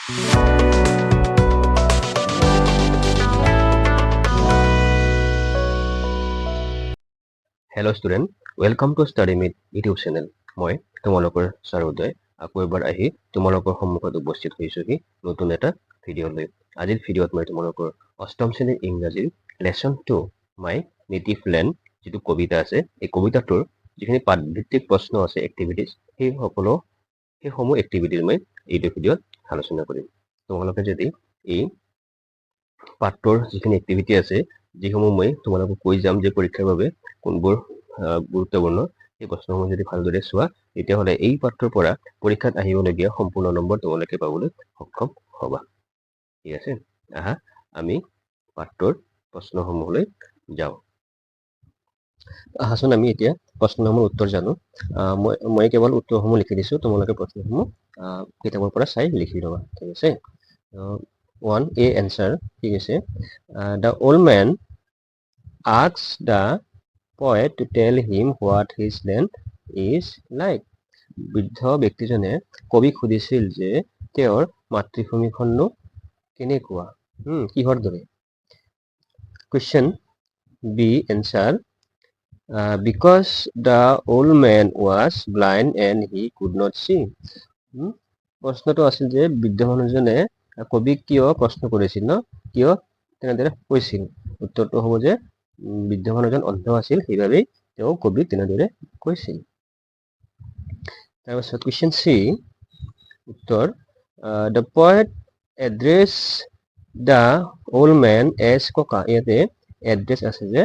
Hello student, welcome to Study Meet YouTube channel. মই তোমালোকৰ sir উদয় আকৌ এবাৰ আহি তোমালোকৰ সন্মুখত উপস্থিত হৈছোহি নতুন এটা ভিডিঅ' লৈ। আজিৰ ভিডিঅ'ত মই তোমালোকৰ অষ্টম শ্ৰেণীৰ ইংৰাজীৰ Lesson 2, My Native Land যিটো কবিতা আছে, এই কবিতাটোৰ যিখিনি পাঠভিত্তিক প্ৰশ্ন আছে, এক্টিভিটিজ, সেইসমূহ এক্টিভিটিজ মই এইটো ভিডিঅ'ত আলোচনা কৰিম। তোমালোকে যদি এই পাঠটোৰ যিখিনি এক্টিভিটি আছে, যিসমূহ মই তোমালোকক কৈ যাম যে পৰীক্ষাৰ বাবে কোনবোৰ গুৰুত্বপূৰ্ণ, সেই প্ৰশ্নসমূহ যদি ভালদৰে চোৱা, তেতিয়াহ'লে এই পাঠটোৰ পৰা পৰীক্ষাত আহিবলগীয়া সম্পূৰ্ণ নম্বৰ তোমালোকে পাবলৈ সক্ষম হ'বা। ঠিক আছে, আহা আমি পাঠটোৰ প্ৰশ্নসমূহলৈ যাওঁ। আহাচোন, আমি এতিয়া প্ৰশ্নসমূহৰ উত্তৰ জানো। মই কেৱল উত্তৰসমূহ লিখি দিছোঁ, তোমালোকে প্ৰশ্নসমূহ কিতাপৰ পৰা চাই লিখি ল'বা। ঠিক আছে? ওৱান এ এনচাৰ, ঠিক আছে। The old man asks the poet to tell him what his land is like. বৃদ্ধ ব্যক্তিজনে কবিক সুধিছিল যে তেওঁৰ মাতৃভূমিখননো কেনেকুৱা, কিহৰ দৰে? Question B answer: because the old man was blind and he could not see. প্ৰশ্নটো আছিল যে বৃদ্ধ মানুহজনে কবিক কিয় প্ৰশ্ন কৰিছিল ন, কিয় তেনেদৰে কৈছিল? উত্তৰটো হ'ব যে বৃদ্ধ মানুহজন অন্ধ আছিল, সেইবাবেই তেওঁ কবিক তেনেদৰে কৈছিল। তাৰপাছত কুৱেশ্যন চি উত্তৰ: the poet address the old man as kaka. ইয়াতে এড্ৰেছ আছে যে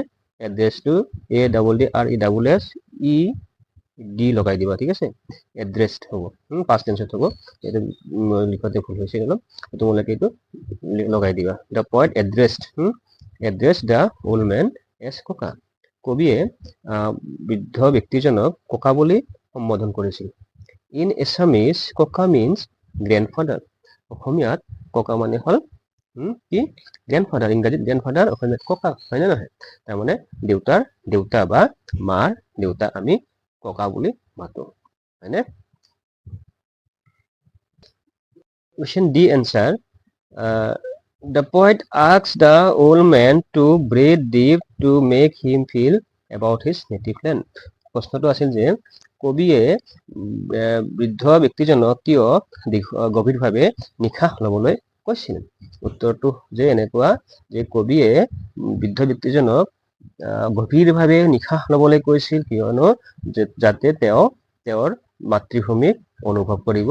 এড্ৰেছটো A double D R E double S E D লগাই দিবা, ঠিক আছে? এড্ৰেছ হ'ব, পাষ্ট টেন্সত হ'ব। এইটো লিখোঁতে ভুল হৈছে অলপ, তোমালোকে এইটো লগাই দিবা। The poet address the old man as kaka. কবিয়ে বৃদ্ধ ব্যক্তিজনক ককা বুলি সম্বোধন কৰিছিল। In Assamese, kaka means grandfather. অসমীয়াত ককা মানে হ'ল কি? গ্ৰেণ্ডফাদাৰ। ইংৰাজীত গ্ৰেণ্ডফাদাৰ, অসমীয়াত ককা, হয়নে নহয়? তাৰমানে দেউতাৰ দেউতা বা মাৰ দেউতা আমি ককা বুলি মাতো, হয়নে? Question D answer: the poet asks the old man to breathe deep to make him feel about his native land. প্ৰশ্নটো আছিল যে কবিয়ে বৃদ্ধ ব্যক্তিজনক কিয় গভীৰভাৱে নিশাহ ল'বলৈ কৈছিল? উত্তৰটো যে এনেকুৱা যে কবিয়ে বৃদ্ধ ব্যক্তিজনক গভীৰভাৱে নিশাহ ল'বলৈ কৈছিল কিয়নো যাতে তেওঁ তেওঁৰ মাতৃভূমিক অনুভৱ কৰিব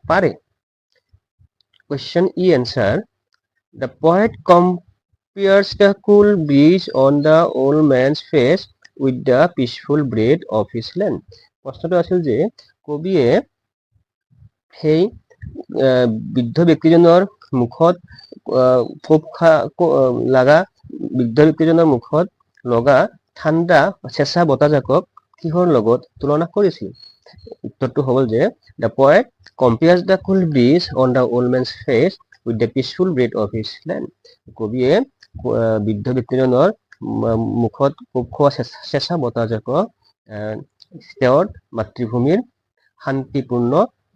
পাৰে। Question E answer: the poet compares the cool breeze on the old man's face with the peaceful breath of his land. প্ৰশ্নটো আছিল যে কবিয়ে সেই বৃদ্ধ ব্যক্তিজনৰ মুখত কোব খা লগা বৃদ্ধ ব্যক্তিজনৰ মুখত লগা ঠাণ্ডা চেঁচা বতাহজাকক কিহৰ লগত তুলনা কৰিছিল? উত্তৰটো হ'ল যে the poet compares the cool breeze on the old man's face with the peaceful breath of his land. কবিয়ে বৃদ্ধ ব্যক্তিজনৰ মুখত কোব খোৱা চেঁচা বতাহজাকক তেওঁৰ মাতৃভূমিৰ শান্তিপূৰ্ণ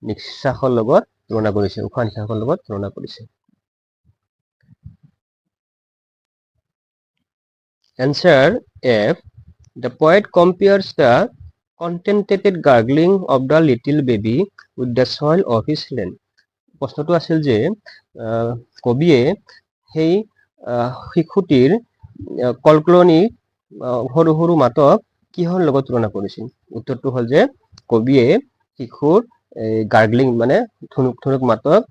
নিশ্বাসৰ লগত তুলনা কৰিছে, উশাহ নিশাহৰ লগত তুলনা কৰিছে। Answer F: the poet compares the contented gurgling of the little baby with the soil of his land. প্ৰশ্নটো আছিল যে কবিয়ে সেই শিশুটিৰ কলকলনি, সৰু সৰু মাতক কিহৰ লগত তুলনা কৰিছিল? উত্তৰটো হ'ল যে কবিয়ে শিশুৰ গাৰ্গলিং মানে থুনুক থুনুক মাতক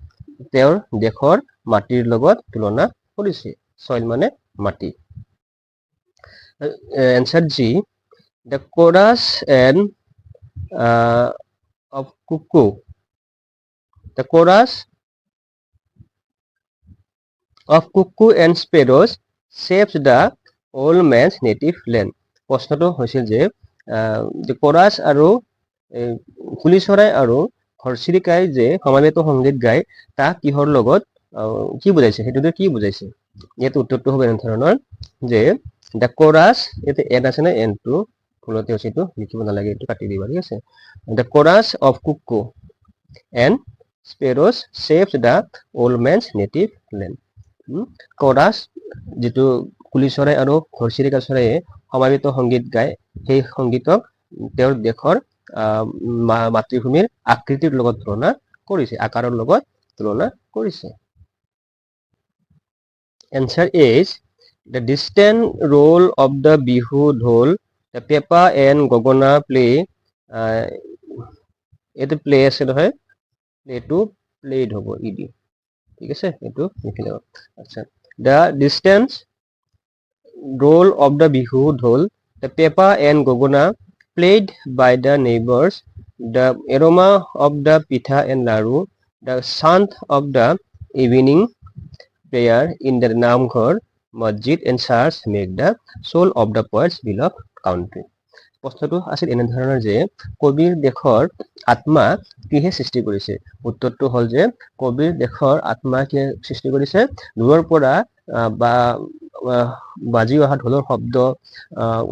তেওঁৰ দেশৰ মাটিৰ লগত তুলনা কৰিছে। চইল মানে মাটি। Answer G: the chorus and of cuckoo the chorus of cuckoo and sparrows shapes the old man's native land. প্ৰশ্নটো হৈছিল যে কোৰাছ আৰু কুলি চৰাই আৰু ঘৰচিৰিকাই যে সমাবেত সংগীত গায়, তাক কিহৰ লগত কি বুজাইছে, সেইটোতে কি বুজাইছে? ইয়াত উত্তৰটো হ'ব এনেধৰণৰ যে the chorus, ইয়াতে এন আছে নে, এনটো ভুলতে হৈছে, এইটো লিখিব নালাগে, এইটো কাটি দিবা, ঠিক আছে? The chorus of cuckoo and sparrows shapes the old man's native land. Chorus যিটো কুলি চৰাই আৰু ঘৰচিৰিকা চৰাইয়ে সমাবেত সংগীত গায়, সেই সংগীতক তেওঁৰ দেশৰ মাতৃভূমিৰ আকৃতিৰ লগত তুলনা কৰিছে, আকাৰৰ লগত তুলনা কৰিছে। Answer is the distant roll of the Bihu dhol, the pepa and gogona play. এইটো প্লে আছে নহয়, প্লেটো প্লেড হ'ব, ই ডি। ঠিক আছে, এইটো লিখি ল'ব। আচ্ছা, the distant roll of the Bihu dhol, the pepa and gogona played by the neighbors, the aroma of the pitha and laru, the chant of the evening prayer in the Namghar, Masjid and church make the soul of the poet's beloved country. প্ৰশ্নটো আছিল এনেধৰণৰ যে কবিৰ দেশৰ আত্মা কিহে সৃষ্টি কৰিছে? উত্তৰটো হ'ল যে কবিৰ দেশৰ আত্মা কিহে সৃষ্টি কৰিছে? দূৰৰ পৰা বা বাজি অহা ঢোলৰ শব্দ,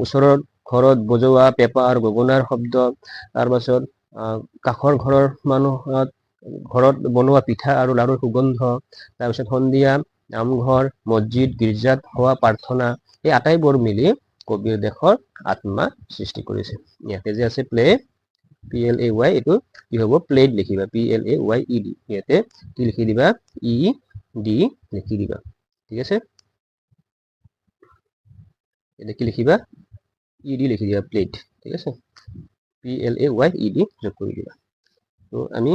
ওচৰৰ ঘৰত বজোৱা পেঁপা আৰু গগনাৰ শব্দ, তাৰপাছত কাষৰ ঘৰৰ মানুহত ঘৰত বনোৱা পিঠা আৰু লাৰুৰ সুগন্ধ, তাৰপিছত সন্ধিয়া নামঘৰ, মছজিদ, গীৰ্জাত হোৱা প্ৰাৰ্থনা, এই আটাইবোৰ মিলি কবিৰ দেশৰ আত্মা সৃষ্টি কৰিছে। ইয়াতে যে আছে play, PLAY, এইটো কি হ'ব? প্লেড লিখিবা, PLAYED। ইয়াতে কি লিখি দিবা? ই ডি লিখি দিবা। ঠিক আছে, ইয়াতে কি লিখিবা? ই ডি লিখি দিবা, প্লেড। ঠিক আছে, PLAYED যোগ কৰি দিবা। তো আমি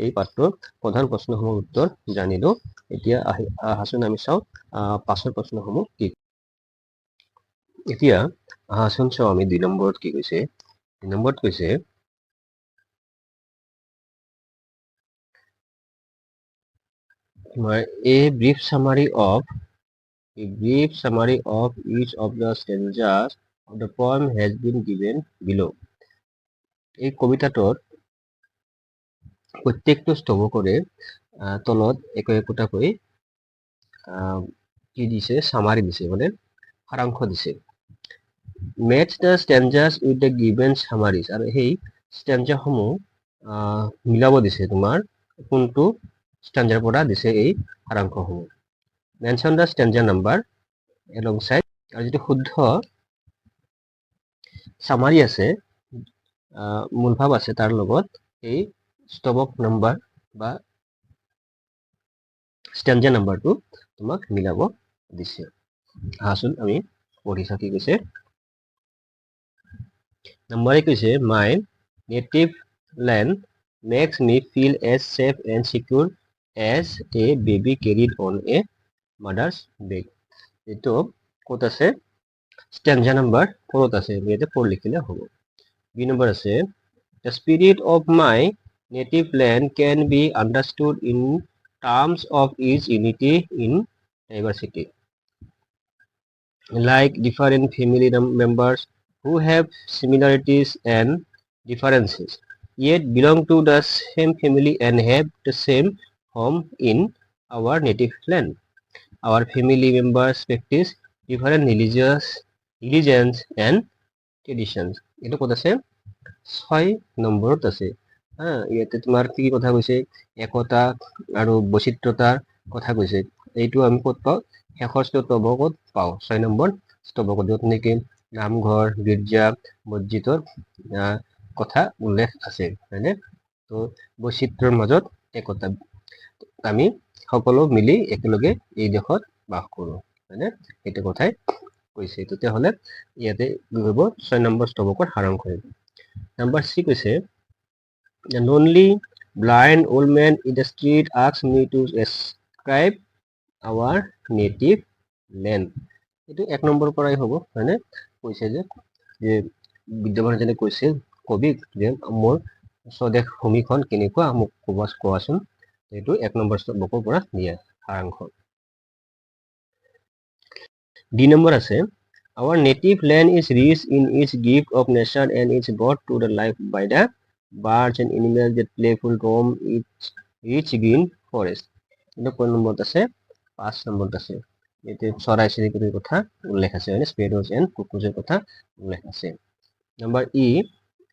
এই পাঠটোৰ প্ৰধান প্ৰশ্নসমূহৰ উত্তৰ জানিলো। এতিয়া আহি আহাচোন আমি চাওঁ পাছৰ প্ৰশ্নসমূহ কি। এতিয়া আহাচোন চাওঁ আমি 2 নম্বৰত কি কৈছে। 2 নম্বৰত কৈছে তোমাৰ a brief summary of each of the stanzas of the poem has been given below. এই কবিতাটোত প্ৰত্যেকটো স্তৱকৰে তলত একো একোটাকৈ কি দিছে? চামাৰি দিছে, মানে সাৰাংশ দিছে। Match the stanzas with the given summaries. আৰু সেই ষ্টেঞ্জাসমূহ মিলাব দিছে, তোমাৰ কোনটো ষ্টেঞ্জাৰ পৰা দিছে এই সাৰাংশসমূহ। Mention the stanza number alongside. আৰু যিটো শুদ্ধ চামাৰি আছে, মূলভাৱ আছে, তাৰ লগত এই স্তৱক নাম্বাৰ বা ষ্টেঞ্জা নাম্বাৰটো তোমাক মিলাব দিছে। আহাচোন আমি পঢ়ি চাওঁ কি কৈছে। নম্বৰ 1 কৈছে, my native land makes me feel as safe and secure as a baby carried on a mother's back. এইটো ক'ত আছে? ষ্টেঞ্জা নাম্বাৰ 4ত আছে। ইয়াতে 4 লিখিলে হ'ব। বি নম্বৰ আছে, the spirit of my native land can be understood in terms of its unity in diversity. Like different family members who have similarities and differences, yet belong to the same family and have the same home in our native land. Our family members practice different religious religions and traditions. এইটো ক'ত আছে? 6 নম্বৰত আছে। হা, ইয়াতে তোমাৰ কি কি কথা কৈছে? একতা আৰু বৈচিত্ৰতাৰ কথা কৈছে। এইটো আমি ক'ত পাওঁ? শেষৰ স্তৱকত পাওঁ, 6 নম্বৰ স্তৱকত, য'ত নেকি নামঘৰ, গীৰ্জা, মছজিদৰ কথা উল্লেখ আছে, হয়নে? তো বৈচিত্ৰ্যৰ মাজত একতা, আমি সকলো মিলি একেলগে এই দেশত বাস কৰোঁ, হয়নে? সেইটো কথাই কৈছে। তেতিয়াহ'লে ইয়াতে কি হ'ব? 6 নম্বৰ স্তৱকৰ সাৰাংশ। নাম্বাৰ চি কৈছে, the lonely blind old man in the street asks me to describe our native land. এইটো 1 নম্বৰৰ পৰাই হ'ব, হয়নে? কৈছে যে যে বৃদ্ধ মানুহজনে কৈছে কবিক যে মোৰ স্বদেশ ভূমিখন কেনেকুৱা মোক ক'ব কোৱাচোন। এইটো 1 নম্বৰ স্তৱকৰ পৰা দিয়া সাৰাংশ। ডি নম্বৰ আছে, our native land is rich in its gift of nature and is brought to the life by the birds and animals that playful roam its rich green forest. এইটো কোন নম্বৰত আছে? 5 নম্বৰত আছে। ইয়াতে চৰাই চিৰিকটিৰ কথা উল্লেখ আছে, হয়নে? স্পেৰোজ এণ্ড কুকুজৰ কথা উল্লেখ আছে। Number E,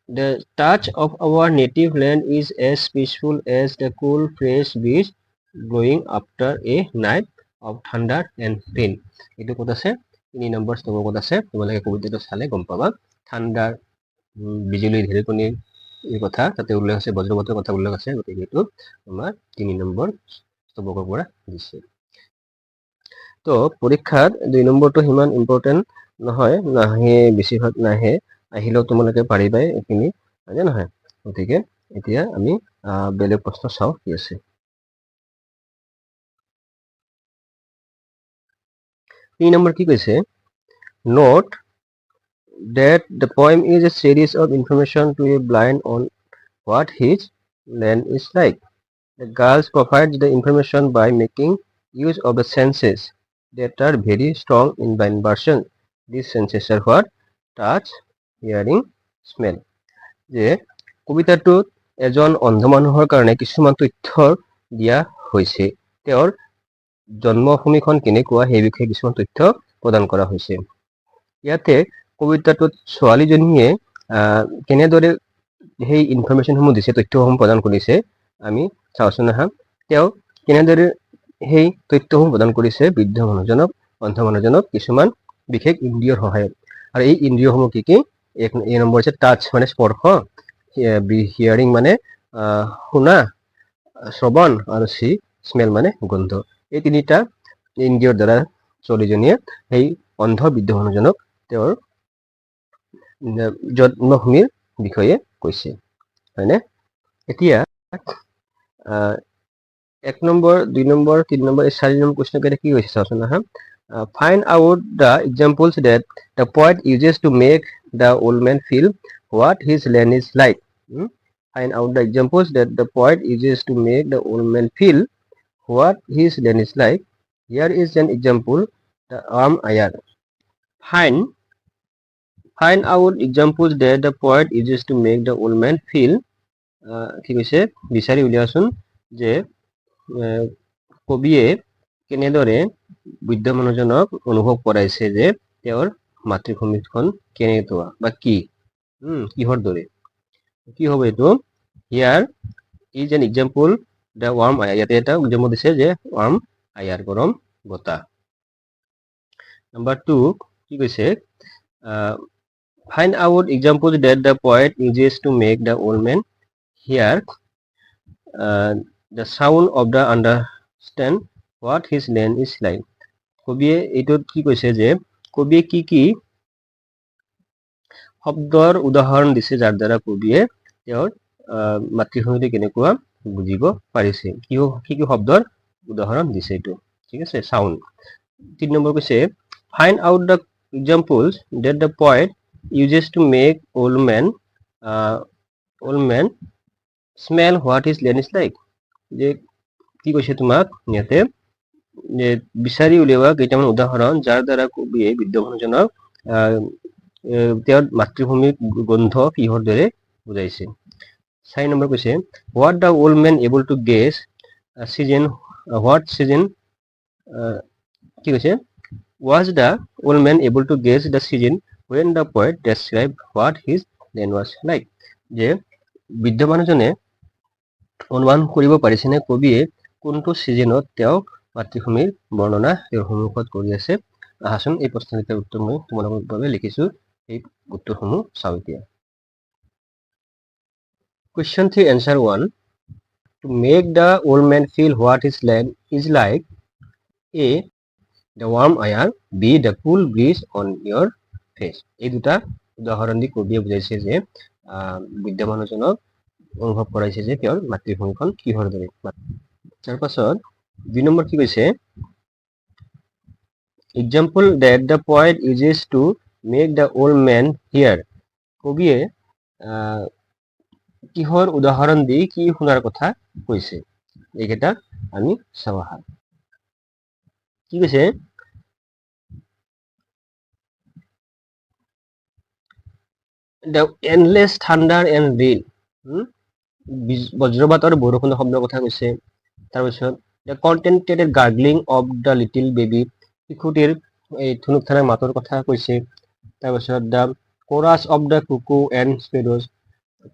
The touch of our native land is as peaceful as the cool fresh breeze blowing after a night of thunder and rain. এইটো ক'ত আছে? তিনি নম্বৰ স্তৱকত আছে। তোমালোকে কবিতাটো চালে গম পাবা। ঠাণ্ডাৰ, বিজুলী ঢেৰেকনিৰ এই কথা তাতে উল্লেখ আছে, বজ্ৰপাতৰ কথা উল্লেখ আছে। গতিকে এইটো তোমাৰ তিনি নম্বৰ স্তৱকৰ পৰা দিছে। তো পৰীক্ষাত দুই নম্বৰটো সিমান ইম্পৰ্টেণ্ট নহয়, নাহে, বেছিভাগ নাহে। আহিলেও তোমালোকে পাৰিবাই এইখিনি, হয়নে নহয়? গতিকে এতিয়া আমি বেলেগ প্ৰশ্ন চাওঁ কি আছে। তিনি নম্বৰ কি কৈছে? Note that the poem is a series of information to a blind on what his land is like. The girls provide the information by making use of the senses that are very strong in blind person. These senses are what? Touch, hearing, smell. যে কবিতাটোত এজন অন্ধ মানুহৰ কাৰণে কিছুমান তথ্য দিয়া হৈছে, তেওঁৰ জন্মভূমিখন কেনেকুৱা সেই বিষয়ে কিছুমান তথ্য প্ৰদান কৰা হৈছে। ইয়াতে কবিতাটোত ছোৱালীজনীয়ে কেনেদৰে সেই ইনফৰমেশ্যনসমূহ দিছে, তথ্যসমূহ প্ৰদান কৰিছে, আমি চাওঁচোন আহা। তেওঁ কেনেদৰে সেই তথ্যসমূহ প্ৰদান কৰিছে বৃদ্ধ মানুহজনক, অন্ধ মানুহজনক? কিছুমান বিশেষ ইন্দ্ৰিয়ৰ সহায়ত। আৰু এই ইন্দ্ৰিয়সমূহ কি কি? এক এই নম্বৰ হৈছে টাচ মানে স্পৰ্শ, হিয়াৰিং মানে শুনা, শ্ৰৱণ, আৰু চি স্মেল মানে গোন্ধ। এই তিনিটা ইন্দ্ৰিয়ৰ দ্বাৰা ছোৱালীজনীয়ে সেই অন্ধ বৃদ্ধ মানুহজনক তেওঁৰ জন্মভূমিৰ বিষয়ে কৈছে, হয়নে? এতিয়া এক নম্বৰ, দুই নম্বৰ, তিনি নম্বৰ, এই চাৰি নম্বৰ কুৱেশ্যন কেইটা কি হৈছে চাওঁচোন আহা। Find out the examples that the poet uses to make the old man feel what his land is like. Find out the examples that the poet uses to make the old man feel what his land is like. Here is an example, the warm air. Find out examples that the poet uses to make the old man feel, কি কৈছে? বিচাৰি উলিয়াচোন যে কবিয়ে কেনেদৰে বৃদ্ধ মানুহজনক অনুভৱ কৰাইছে যে তেওঁৰ মাতৃভূমিখন কেনেকুৱা বা কি, কিহৰ দৰে। কি হ'ব এইটো? Here is an example, the warm air. ইয়াতে এটা এক্সাম্পল দিছে যে ৱাৰ্ম আয়াৰ, গৰম বতাহ। নাম্বাৰ টু কি কৈছে? Find out example that the poet uses to make the old man hear the sound of the understand what his land is like. কবিয়ে এইটোত কি কৈছে যে কবিয়ে কি কি শব্দৰ উদাহৰণ দিছে যাৰ দ্বাৰা কবিয়ে তেওঁৰ মাতৃভূমিটো কেনেকুৱা বুজিব পাৰিছে, কি কি কি শব্দৰ উদাহৰণ দিছে এইটো, ঠিক আছে, চাউণ্ড। তিনি নম্বৰ কৈছে find out the examples that the poet uses to make old man smell what his land is like. যে কি কৈছে তোমাক ইয়াতে যে বিচাৰি উলিওৱা কেইটামান উদাহৰণ যাৰ দ্বাৰা কবিয়ে বৃদ্ধ মানুহজনক তেওঁৰ মাতৃভূমিৰ গোন্ধ কিহৰ দৰে বুজাইছে। চাৰি নম্বৰ কৈছে what the old man able to guess season, what season, কি কৈছে? Was the old man able to guess the season when the poet describe what his land was like? যে বৃদ্ধ মানুহজনে অনুমান কৰিব পাৰিছেনে কবিয়ে কোনটো ছিজনত তেওঁ মাতৃভূমিৰ বৰ্ণনা তেওঁৰ সন্মুখত কৰি আছে। আহাচোন, এই প্ৰশ্নকেইটাৰ উত্তৰ মই তোমালোকৰ বাবে লিখিছো, এই উত্তৰসমূহ চাওঁ এতিয়া। Question 3, answer 1. To make the old man feel what his land is like. A. The warm air. B. The cool breeze on your face. এই দুটা উদাহৰণ দি কবিয়ে বুজাইছে যে বৃদ্ধ মানুহজনক অনুভৱ কৰাইছে যে তেওঁৰ মাতৃভূমিখন কিহৰ দৰে। তাৰ পাছত দুই নম্বৰ কি কৈছে? Example that the poet uses to make the old man hear. কবিয়ে কিহৰ উদাহৰণ দি কি শুনাৰ কথা কৈছে, এইকেইটা আমি চাওঁ আহা। কি কৈছে? The endless thunder and rain, বজ্ৰপাত আৰু বৰষুণৰ শব্দৰ কথা কৈছে। তাৰপিছত the contented gurgling of the little baby, শিশুটিৰ এই থুনুক থানাক মাতৰ কথা কৈছে। তাৰপিছত the chorus of the cuckoo and sparrows,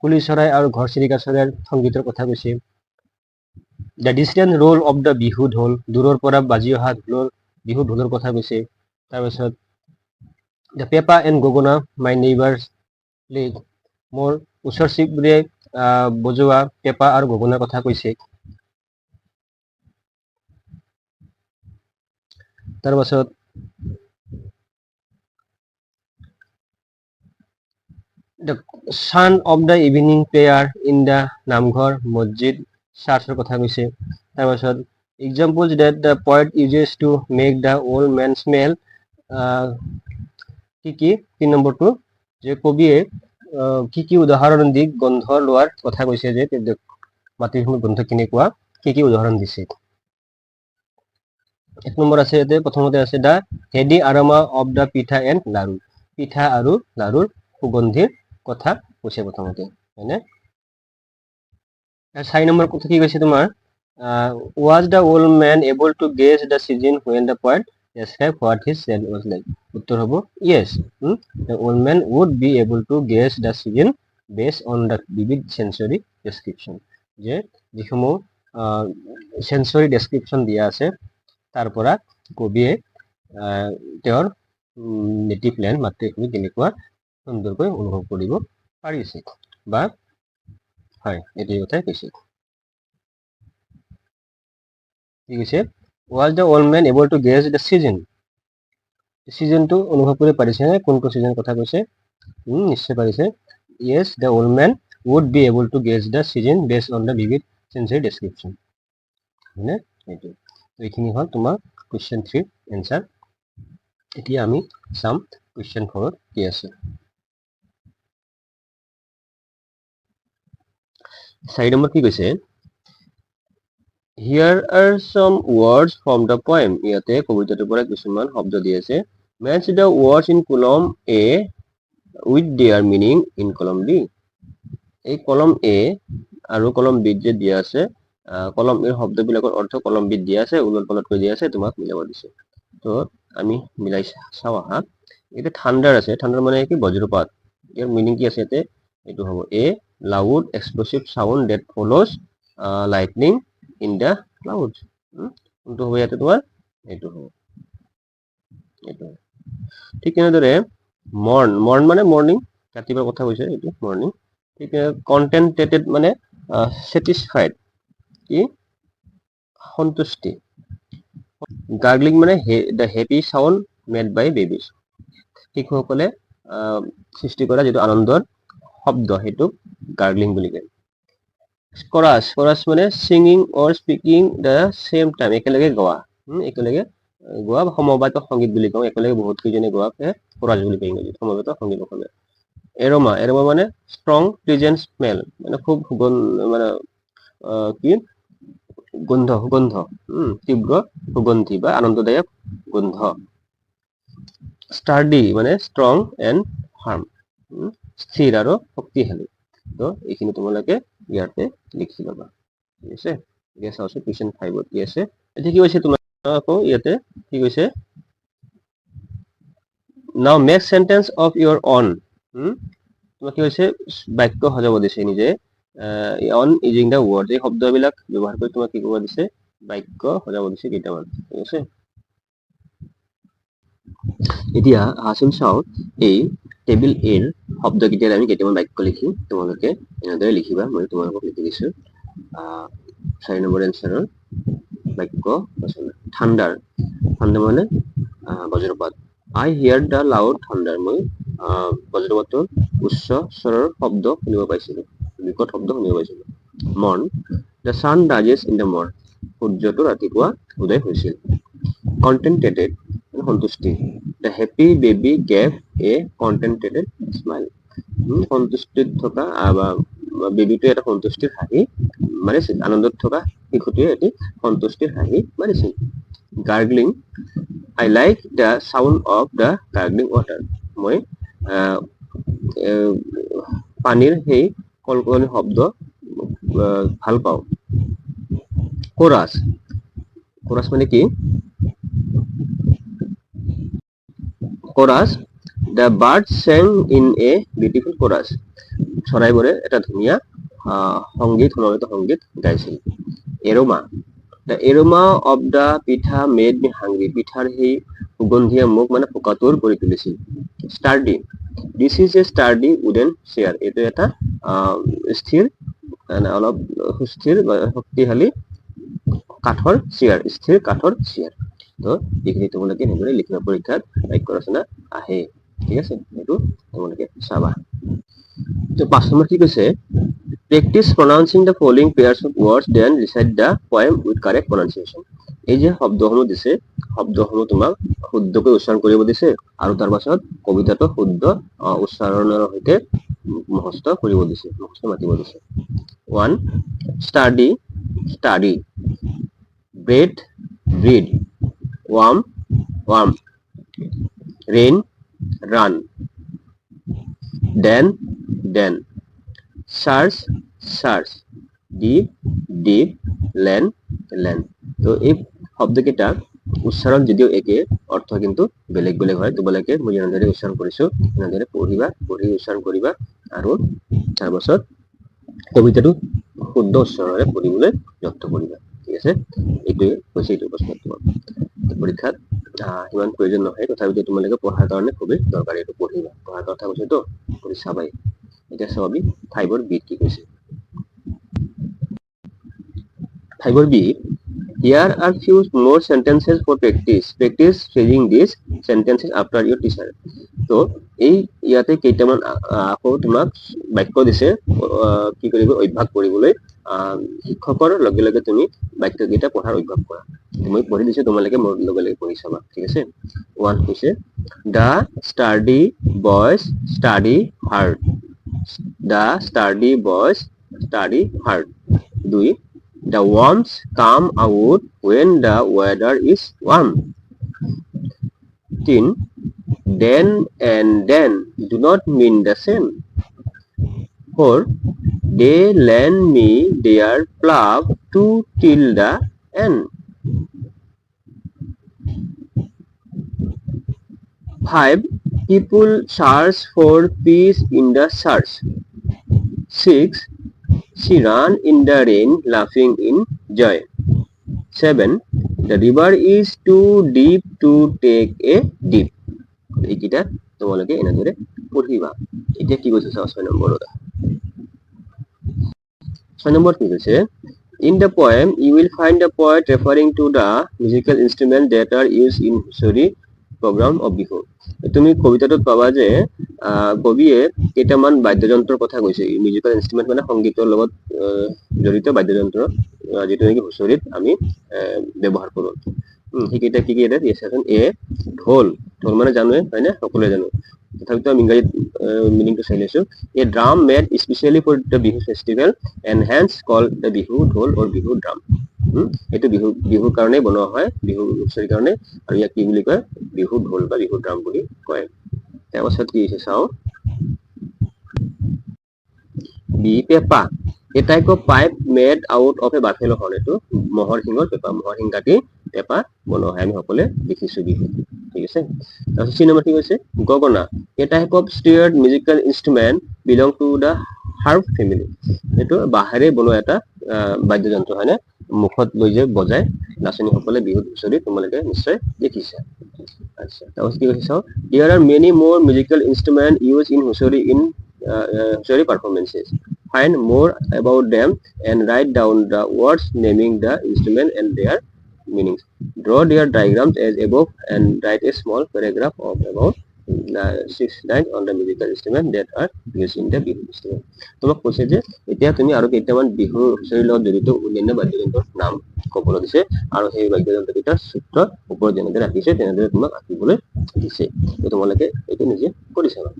কুলি চৰাই আৰু ঘৰচিৰিকা চৰাইৰ সংগীতৰ কথা কৈছে। The distant roll of the Bihu dhol, দূৰৰ পৰা বাজি অহা ঢোলৰ, বিহু ঢোলৰ কথা কৈছে। তাৰপিছত the pepa and gogona my neighbours played, মোৰ ওচৰ চুবুৰীয়াই বজোৱা পেঁপা আৰু গগনাৰ কথা কৈছে। তাৰপাছত the sound of the evening prayer in the namghar, masjid, চাৰ্চৰ কথা কৈছে। তাৰপাছত examples that the poet uses to make the old man smell, কি কি? 3 নম্বৰটো যে কবিয়ে কি কি উদাহৰণ দি গন্ধ লোৱাৰ কথা কৈছে, যে মাতৃভূমিৰ গোন্ধ কেনেকুৱা, কি কি উদাহৰণ দিছে। 1 নম্বৰ আছে ইয়াতে, প্ৰথমতে আছে the heady aroma of the pitha and laru, পিঠা আৰু লাৰুৰ সুগন্ধিৰ কথা কৈছে প্ৰথমতে, হয়নে? 4 নম্বৰ কথা কি কৈছে তোমাৰ, was the old man able to guess the season when the poet describe what his land was like? উত্তৰ হ'ব yes, the old man would be able to guess the season based on the vivid sensory description, যে যিসমূহ চেঞ্চৰী description দিয়া আছে তাৰ পৰা কবিয়ে তেওঁৰ নেটিভ লেণ্ড, মাতৃভূমি কেনেকুৱা সুন্দৰকৈ অনুভৱ কৰিব পাৰিছে বা হয়, এইটো কথাই কৈছে। কি কৈছে? Was the old man able to guess the season, চিজনটো অনুভৱ কৰিব পাৰিছে নে, কোনটো চিজন কথা কৈছে? নিশ্চয় পাৰিছে। Yes, the old man would be able to guess the season based on the vivid sensory description, হয়নে? এইটো এইখিনি হ'ল তোমাৰ কুৱেশ্যন 3 এনচাৰ। এতিয়া আমি চাম কুৱেশ্যন 4ত কি আছে। 4 নম্বৰ কি কৈছে? Here are some words from the poem, ইয়াতে কবিতাটোৰ পৰা কিছুমান শব্দ দি আছে। Match the words in column A with their meaning in column B. এই কলম এ আৰু কলম বিত যে দিয়া আছে, কলম এৰ শব্দবিলাকৰ অৰ্থ কলম বিত দিয়া আছে, ওলট পালটকৈ দিয়া আছে, তোমাক মিলাব দিছে। তো আমি মিলাই চাওঁ আহা। এতিয়া থাণ্ডাৰ আছে, থাণ্ডাৰ মানে কি? বজ্ৰপাত। ইয়াৰ মিনিং কি আছে ইয়াতে? এইটো হ'ব a loud explosive sound that follows lightning in the cloud. কোনটো হ'ব ইয়াতে তোমাৰ? এইটো হ'ব, এইটো হ'ব। ঠিক তেনেদৰে মৰ্ণ, মৰ্ণ মানে মৰ্ণিং, ৰাতিপুৱাৰ কথা কৈছে, এইটো মৰ্ণিং। ঠিক কণ্টেণ্টেটেড মানে ছেটিছফাইড, কি? সন্তুষ্টি। গাৰ্গলিং মানে the happy sound made by babies, শিশুসকলে সৃষ্টি কৰা যিটো আনন্দৰ শব্দ সেইটোক গাৰ্গলিং বুলি কয়। কৰাছ, কৰাছ মানে singing or speaking the same time, একেলগে গোৱা, একেলগে গোৱা বা সমবেত সংগীত বুলি কওঁ, একেলগে বহুত কেইজনে গোৱাকে কৰাছ বুলি কয় ইংৰাজীত, সমবেত সংগীত অসমীয়া। এৰমা, এৰমা মানে ষ্ট্ৰং প্লিজেণ্ট স্মেল, মানে খুব সুগন্ধ, মানে কি গোন্ধ, সুগন্ধ, তীব্ৰ সুগন্ধি বা আনন্দদায়ক গোন্ধ। ষ্টাৰ্ডি মানে ষ্ট্ৰং এণ্ড ফাৰ্ম, স্থিৰ আৰু শক্তিশালী। তো এইখিনি তোমালোকে ইয়াতে লিখি ল'বা, ঠিক আছে? এতিয়া চাওঁচোন কুৱেশ্যন 5ত কি আছে। এতিয়া কি কৈছে তোমাৰ আকৌ ইয়াতে কি কৈছে? Now make sentence of your own, তোমাক কি কৈছে? বাক্য সজাব দিছে নিজে, অন ইউজিং the word, এই শব্দবিলাক ব্যৱহাৰ কৰি তোমাক কি কৰিব দিছে? বাক্য সজাব দিছে কেইটামান, ঠিক আছে? এতিয়া আহাচোন চাওঁ এই টেবুল এৰ শব্দকেইটাৰ আমি কেইটামান বাক্য লিখিম, তোমালোকে এনেদৰে লিখিবা, মই তোমালোকক লিখি দিছো। 4 নম্বৰ এনচাৰৰ বাক্য ৰচনা। থাণ্ডাৰ, থাণ্ডাৰ মানে বজ্ৰপাত। I hear the loud thunder, মই বজ্ৰপাতৰ উচ্চ স্বৰৰ শব্দ শুনিব পাইছিলো, বিকট শব্দ শুনিব পাইছিলো। Morn, the sun rises in the morn, সূৰ্যটো ৰাতিপুৱা উদয় হৈছিল। কণ্টেণ্টেটেড সন্তুষ্টি, the happy baby gave a contented smile, সন্তুষ্টিত থকা বা বেবীটোৱে এটা সন্তুষ্টিৰ হাঁহি মাৰিছিল, আনন্দত থকা শিশুটোৱে এটি সন্তুষ্টিৰ হাঁহি মাৰিছিল। Gurgling, I like the sound of the gurgling water, মই পানীৰ সেই কলকলনি শব্দ ভাল পাওঁ। কোৰাছ, কোৰাছ মানে কি? Chorus, The bird sang in a beautiful chorus. চৰাইবোৰে এটা ধুনীয়া সংগীত, সুললিত সংগীত গাইছিল। Aroma. The aroma of the pitha made me hungry. পিঠাৰ সেই সুগন্ধিয়ে মোক মানে ভোকাতুৰ কৰি তুলিছিল। Sturdy. This is a sturdy wooden chair. এইটো এটা স্থিৰ, মানে অলপ সুস্থিৰ বা শক্তিশালী কাঠৰ চেয়াৰ, স্থিৰ কাঠৰ চেয়াৰ। তো এইখিনি তোমালোকে এনেদৰে লিখিবা, পৰীক্ষাত বাক্য ৰচনা আহে, ঠিক আছে? সেইটো তোমালোকে চাবা। তো 5 নম্বৰ কি কৈছে? Practice pronouncing the following pairs of words, then recite the poem with correct pronunciation. এই যে শব্দসমূহ দিছে, শব্দসমূহ তোমাক শুদ্ধকৈ উচ্চাৰণ কৰিব দিছে আৰু তাৰ পাছত কবিতাটো শুদ্ধ উচ্চাৰণৰ সৈতে মুখস্থ কৰিব দিছে, মুখস্থ মাতিব দিছে। 1, sturdy, study, bread, breed, worm, warm, rain, run, den, then, search, search, deep, deep, land, land. তো এই শব্দকেইটা উচ্চাৰণ যদিও একে, অৰ্থ কিন্তু বেলেগ বেলেগ হয়। তোমালোকে মই যেনেদৰে উচ্চাৰণ কৰিছো তেনেদৰে পঢ়িবা, পঢ়ি উচ্চাৰণ কৰিবা আৰু তাৰপাছত কবিতাটো শুদ্ধ উচ্চাৰণেৰে পঢ়িবলৈ যত্ন কৰিবা, ঠিক আছে? এইটোৱে হৈছে এইটো প্ৰশ্ন। তোমাৰ পৰীক্ষাত সিমান প্ৰয়োজন নহয়, তথাপিতো তোমালোকে পঢ়াৰ কাৰণে খুবেই দৰকাৰী। এইটো পঢ়িবা, পঢ়াৰ কথা কৈছেতো, পঢ়ি চাবাই। এতিয়া চাওঁ আমি ফাইভৰ বিত কি কৈছে। ফাইভৰ B. Here are few more sentences for practice. Practice saying these sentences after your teacher. তো এই ইয়াতে কেইটামান আকৌ তোমাক বাক্য দিছে, কি কৰিব অভ্যাস কৰিবলৈ, শিক্ষকৰ লগে লগে তুমি বাক্যকেইটা পঢ়াৰ অভ্যাস কৰা। মই পঢ়ি দিছো, তোমালোকে মোৰ লগে লগে পঢ়ি চাবা, ঠিক আছে? 1 হৈছে the sturdy boys study hard. The sturdy boys study hard. 2, the worms come out when the weather is warm. 3, den and then do not mean the same. 4, they lend me their plough to till the end. 5, people search for peace in the church. 6, she ran in the rain, laughing in joy. 7, the river is too deep to take a dip. এইকেইটা তোমালোকে এনেদৰে পঢ়িবা। এতিয়া কি কৈছে চাওঁ 6 নম্বৰত। 6 নম্বৰত কি কৈছে? In the poem, you will find the poet referring to the musical instrument that are used in Huchori program of Bihu. তুমি কবিতাটোত পাবা যে কবিয়ে কেইটামান বাদ্যযন্ত্ৰৰ কথা কৈছে। মিউজিকেল ইনষ্ট্ৰুমেণ্ট মানে সংগীতৰ লগত জড়িত বাদ্যযন্ত্ৰ, যিটো নেকি হুঁচৰিত আমি ব্যৱহাৰ কৰোঁ। সেইকেইটা কি কি ইয়াতে? এ ঢোল। ঢোল মানে জানোৱে, হয়নে? সকলোৱে জানো, তথাপিতো আমি ইংৰাজীত মিনিংটো চাই লৈছো। A drum made specially for the Bihu festival and hence call the Bihu dhol or Bihu drum. এইটো বিহুৰ কাৰণেই বনোৱা হয়, বিহু হুঁচৰিৰ কাৰণে, আৰু ইয়াক কি বুলি কয়? বিহু ঢোল বা বিহু ড্ৰাম বুলি কয়। তাৰপাছত কি হৈছে চাওঁ। বি পেঁপা। A type of pipe made out of a buffalo horn. এইটো মহৰ শিঙৰ পেঁপা, মহৰ শিং কাটি পেঁপা বনোৱা হয়, আমি সকলোৱে দেখিছো বিহু, ঠিক আছে? তাৰপিছত চি নম্বৰ কি কৈছে? গগনা। A type of stringed musical instrument belong to the harp family. এইটো বাঁহেৰে বনোৱা এটা বাদ্যযন্ত্ৰ, হয়নে? মুখত লৈ যে বজায় নাচনীসকলে বিহুত হুঁচৰি, তোমালোকে নিশ্চয় দেখিছা। আচ্ছা, তাৰপাছত কি কৈছে চাওঁ। There are many more musical instrument use in Huchori, in Huchori performances. Find more about them and write down the words naming the instrument and their meanings. Draw their diagrams as above and write a small paragraph of about 6 lines on the musical instrument that are used in the Bihu festival. তোমাক কৈছে যে এতিয়া তুমি আৰু কেইটামান বিহু হুঁচৰিৰ লগত জড়িত অন্যান্য বাদ্যযন্ত্ৰৰ নাম ক'বলৈ দিছে আৰু সেই বাদ্যযন্ত্ৰ কেইটাৰ চিত্ৰ ওপৰত যেনেদৰে আঁকিছে তেনেদৰে তোমাক আঁকিবলৈ দিছে। তো তোমালোকে এইটো নিজে কৰি চাবা।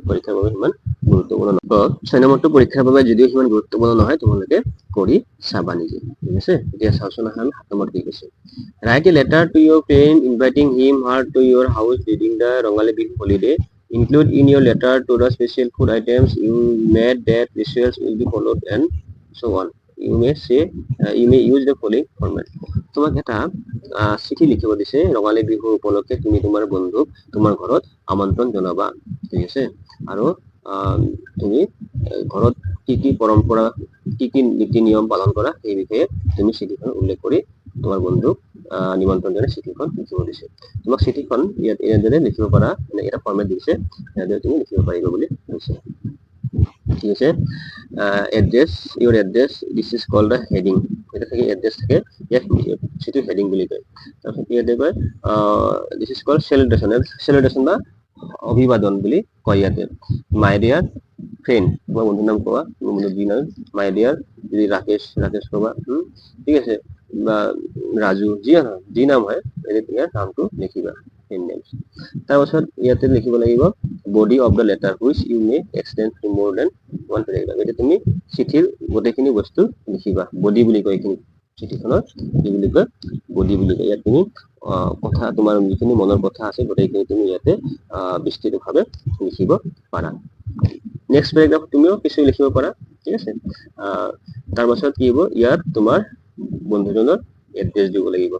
পৰীক্ষাৰ বাবে সিমান গুৰুত্বপূৰ্ণ নহয়। 6 নম্বৰটো পৰীক্ষাৰ বাবে যদিও সিমান গুৰুত্বপূৰ্ণ নহয়, তোমালোকে কৰি চাবা নিজে, ঠিক আছে? এতিয়া চাওঁচোন আহা আমি 7 নম্বৰত কি কৈছে। Write a letter to your friend inviting him her to your house during the Rongali Bihu holiday. Include in your letter to the special food items you made, that rituals will be followed and so on. You may use the following format. তোমাক এটা চিঠি লিখিব দিছে। ৰঙালী বিহুৰ উপলক্ষে তুমি তোমাৰ বন্ধুক তোমাৰ ঘৰত আমন্ত্ৰণ জনাবা, ঠিক আছে? আৰু তুমি ঘৰত কি কি পৰম্পৰা, কি কি নীতি নিয়ম পালন কৰা, সেই বিষয়ে তুমি চিঠিখন উল্লেখ কৰি তোমাৰ বন্ধুক নিমন্ত্ৰণ জনাই চিঠিখন লিখিব দিছে। তোমাক চিঠিখন ইয়াত এনেদৰে লিখিব পাৰা, মানে এটা ফৰ্মেট দিছে, এনেদৰে তুমি লিখিব পাৰিবা বুলি কৈছে, ঠিক আছে? Address, your address. This is called the heading. এটা থাকে, এড্ৰেছ থাকে ইয়াত, চিঠিৰ হেডিং বুলি কয়। তাৰপিছত ইয়াতে কয়, this is called salutation. Salutation বা অভিবাদন বুলি কয় ইয়াতে। মাই ডিয়াৰ ফ্ৰেণ্ড, তোমাৰ বন্ধুৰ নাম কোৱা, তোমাৰ বন্ধুৰ যি নাম, মাই ডিয়াৰ যদি ৰাকেশ, ৰাকেশ ক'বা, ঠিক আছে? বা ৰাজু, যি নহয়, যি নাম হয়, ইয়াতে ইয়াৰ নামটো লিখিবা, ফ্ৰেণ্ড নেমছ। তাৰপাছত ইয়াতে লিখিব লাগিব body of the letter, which you may extend to more than one paragraph. এতিয়া তুমি চিঠিৰ গোটেইখিনি বস্তু লিখিবা। বডি বুলি কয় এইখিনি। চিঠিখনৰ কি বুলি কয়? বডি বুলি কয়। ইয়াত তুমি কথা, তোমাৰ যিখিনি মনৰ কথা আছে, গোটেইখিনি তুমি ইয়াতে বিস্তৃতভাৱে লিখিব পাৰা। নেক্সট পেৰাগ্ৰাফ তুমিও কিছু লিখিব পাৰা, ঠিক আছে? তাৰপাছত কি হ'ব? ইয়াত তোমাৰ বন্ধুজনৰ এড্ৰেছ দিব লাগিব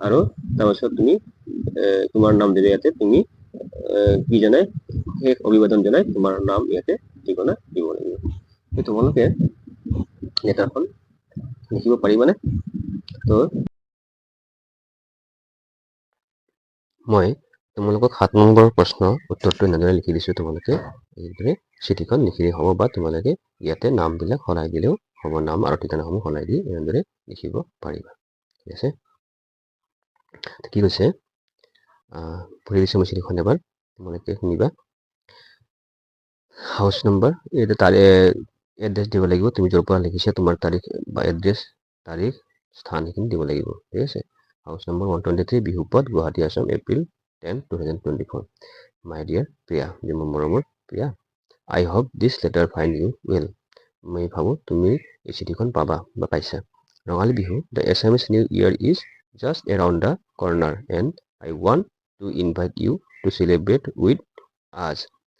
আৰু তাৰপাছত তুমি তোমাৰ নাম দিবা ইয়াতে। তুমি কি জনাই, শেষ অভিবাদন জনাই তোমাৰ নাম, ইয়াতে ঠিকনা দিব লাগিব। তোমালোকে লেটাৰখন লিখিব পাৰিবানে? তো মই তোমালোকক 7 নম্বৰ প্ৰশ্ন উত্তৰটো এনেদৰে লিখি দিছোঁ। তোমালোকে এইদৰে চিঠিখন লিখিলে হ'ব বা তোমালোকে ইয়াতে নামবিলাক সলাই দিলেও হ'ব। নাম আৰু ঠিকনাসমূহ সলাই দি এনেদৰে লিখিব পাৰিবা, ঠিক আছে? কি কৈছে পঢ়ি দিছোঁ মই চিঠিখন এবাৰ, তোমালোকে শুনিবা। হাউচ নম্বৰ, এইটো তাৰে এড্ৰেছ দিব লাগিব। তুমি য'ৰ পৰা লিখিছা, তোমাৰ তাৰিখ বা এড্ৰেছ, তাৰিখ, স্থান, সেইখিনি দিব লাগিব, ঠিক আছে? House number 123, বিহুপথ, Guwahati, Assam, April 10, 2024. My dear Priya, যে মোৰ মৰমৰ Priya, I hope this letter find you well. মই ভাবোঁ তুমি এই চিঠিখন পাবা বা পাইছা। Rongali Bihu, the Assamese New Year, is just around the corner and I want to invite you to celebrate with us.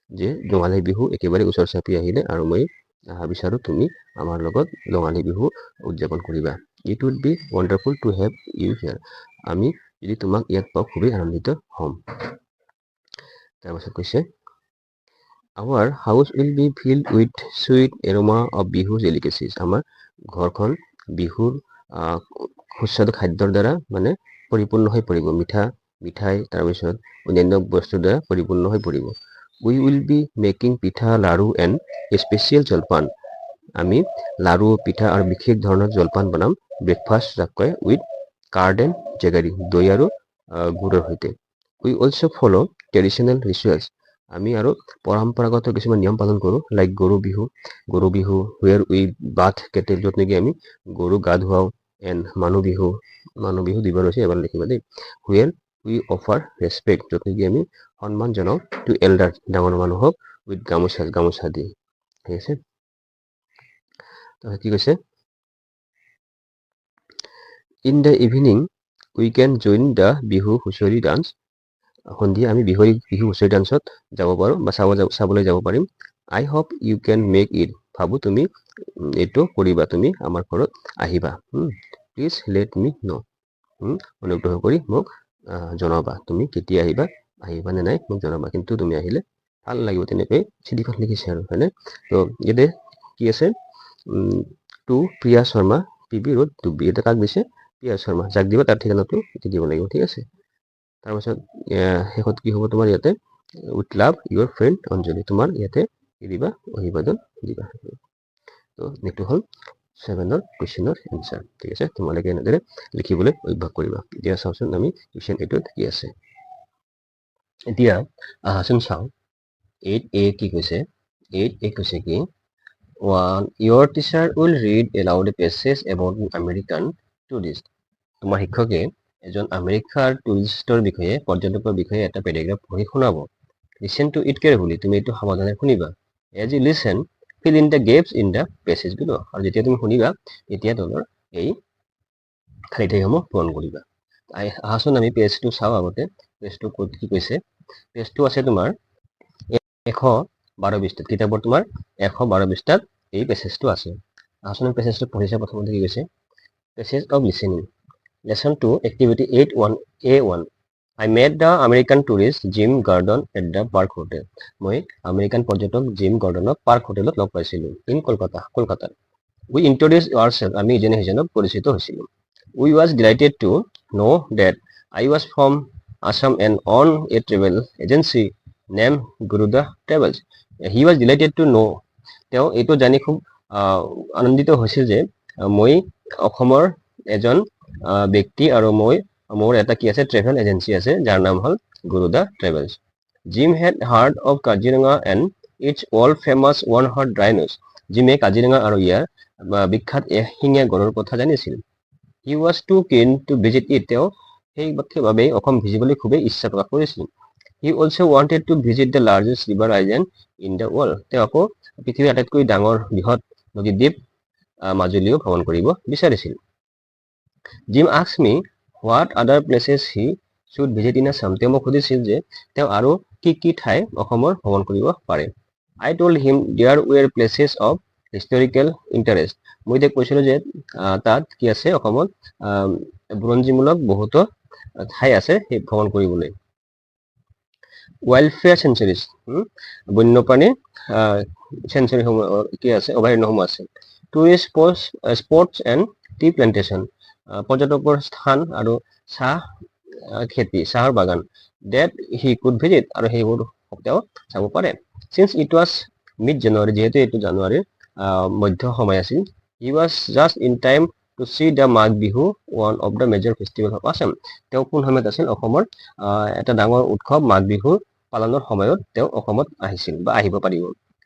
যে ৰঙালী বিহু একেবাৰে ওচৰ চাপি আহিলে আৰু মই বিচাৰোঁ তুমি আমাৰ লগত ৰঙালী বিহু উদযাপন কৰিবা। It would be wonderful to have you here. আমি যদি তোমাক ইয়াত পাওঁ, খুবেই আনন্দিত হ'ম। তাৰপাছত কৈছে, our house will be filled with sweet aroma of Bihu delicacies. আমাৰ ঘৰখন বিহুৰ সুস্বাদু খাদ্যৰ দ্বাৰা মানে পৰিপূৰ্ণ হৈ পৰিব। মিঠা, মিঠাই, তাৰপিছত অন্যান্য বস্তুৰ দ্বাৰা পৰিপূৰ্ণ হৈ পৰিব। We will be making pitha, laru and special jalpan. আমি লাৰু, পিঠা আৰু বিশেষ ধৰণৰ জলপান বনাম। ব্ৰেকফাষ্ট যাক কয়, উইথ কাৰ্ড এণ্ড জেগাৰী, দৈ আৰু গুড়ৰ সৈতে। We also follow traditional rituals. আমি আৰু পৰম্পৰাগত কিছুমান নিয়ম পালন কৰোঁ, লাইক গৰু বিহু, গৰু বিহু ৱেৰ উই বাথ কেটেল, য'ত নেকি আমি গৰু গা ধুৱাওঁ, এণ্ড মানুহ বিহু। মানুহ বিহু দুবাৰ হৈছে, এবাৰ লিখিবা দেই। ৱেৰ উই অফাৰ ৰেচপেক্ট, য'ত নেকি আমি সন্মান জনাওঁ, টু এল্ডাৰ, ডাঙৰ মানুহক, উইথ গামোচা, গামোচা দি, ঠিক আছে? তাৰপিছত কি কৈছে? In the evening we can join the Bihu Huchori dance. সন্ধিয়া আমি বিহু বিহু হুঁচৰি ডান্সত যাব পাৰোঁ বা চাবলৈ যাব পাৰিম। I hope you can make it. ভাবোঁ তুমি এইটো কৰিবা, তুমি আমাৰ ঘৰত আহিবা। Please let me know. অনুগ্ৰহ কৰি মোক জনাবা তুমি কেতিয়া আহিবা, আহিবা নে নাই মোক জনাবা। কিন্তু তুমি আহিলে ভাল লাগিব। তেনেকৈ চিঠিখন লিখিছে আৰু, হয়নে? তো ইয়াতে কি আছে? Two Priya Sharma, P B road, Dhubri. ইয়াতে কাক দিছে? প্ৰিয়া শৰ্মা। যাক দিব তাৰ ঠিকনাটো দিব লাগিব, ঠিক আছে? তাৰপাছত শেষত কি হ'ব তোমাৰ ইয়াতে? With love, your friend Anjali. তোমাৰ ইয়াতে কি দিবা? অভিবাদন দিবা। তো এইটো হ'ল 7ৰ কুৱেশ্যনৰ এনচাৰ, ঠিক আছে? তোমালোকে এনেদৰে লিখিবলৈ অভ্যাস কৰিবা। এতিয়া চাওঁচোন আমি কুৱেশ্যন 8ত কি আছে। এতিয়া আহাচোন চাওঁ 8এ কি কৈছে। 8এ কৈছে কি? One, your teacher will read aloud a passage about an American tourist. তোমাৰ শিক্ষকে এজন আমেৰিকাৰ টুৰিষ্টৰ বিষয়ে, পৰ্যটকৰ বিষয়ে এটা পেৰেগ্ৰাফ পঢ়ি শুনাব। Listen to it carefully. তুমি এইটো সাৱধানে শুনিবা। As you listen, fill in the gaps in the passage below. আৰু যেতিয়া তুমি শুনিবা, তেতিয়া তলৰ এই খালী ঠাইসমূহ পূৰণ কৰিবা। আহাচোন আমি পেজটো চাওঁ আগতে। পেজটো ক'ত কি কৈছে? পেজটো আছে তোমাৰ 112 পৃষ্ঠাত। কিতাপৰ তোমাৰ 112 পৃষ্ঠাত এই পেছেজটো আছে। আহোঁ, পেছেজটো পঢ়িছে। প্ৰথমতে কি কৈছে? Passage of listening, lesson 2, activity 8.1 A1. I met the American tourist Jim Gordon at the Park Hotel. মই আমেৰিকান পৰ্যটক জিম গৰ্ডনক পাৰ্ক হোটেলত লগ পাইছিলোঁ, ইন কলকাতা, কলকাতাত। We introduce ourself, আমি ইজনে সিজনক পৰিচিত হৈছিলোঁ। We was delighted to know that I was from Assam and own a travel agency name Garuda Travels. He was delighted to know, তেওঁ এইটো জানি খুব আনন্দিত হৈছিল যে মই অসমৰ এজন ব্যক্তি আৰু মই মোৰ এটা কি আছে, ট্ৰেভেল এজেঞ্চি আছে, যাৰ নাম হ'ল গৰুডা travels. Jim had heard of Kaziranga and its world famous one horned rhinos. জিমে কাজিৰঙা আৰু ইয়াৰ বিখ্যাত এশিঙীয়া গড়ৰ কথা জানিছিল। He was too keen to visit it. তেওঁ সেই বাবেই অসম ভিজিবলৈ খুবেই ইচ্ছা প্ৰকাশ কৰিছিল। He also wanted to visit the largest river island in the world. তেওঁ আকৌ পৃথিৱীৰ আটাইতকৈ ডাঙৰ বৃহৎ নদীদ্বীপ মাজুলীও ভ্ৰমণ কৰিব বিচাৰিছিল। Jim asked me what other places he should visit in Assam. তেওঁ মোক সুধিছিল যে তেওঁ আৰু কি কি ঠাই অসমৰ ভ্ৰমণ কৰিব পাৰে। I told him there were places of historical interest. মই তেওঁক কৈছিলোঁ যে তাত কি আছে, অসমত বুৰঞ্জীমূলক বহুতো ঠাই আছে সেই ভ্ৰমণ কৰিবলৈ। ৱাইল্ড লাইফ চেংচুৱেৰিজ, বন্যপ্ৰাণী চেংচুৱেৰীসমূহ কি আছে, অভয়াৰণ্যসমূহ আছে। Tourist spots and tea plantation, পৰ্যটকৰ স্থান আৰু চাহ খেতি, চাহৰ বাগান, that he could visit, আৰু সেইবোৰ তেওঁ চাব পাৰে। Since it was mid January, যিহেতু এইটো জানুৱাৰীৰ মধ্য সময় আছিল, he was just in time to see the Magh Bihu, one of the major festival of Assam. তেওঁ কোন সময়ত আছিল? অসমৰ এটা ডাঙৰ উৎসৱ মাঘ বিহু পালনৰ সময়ত তেওঁ অসমত আহিছিল বা আহিব পাৰিব,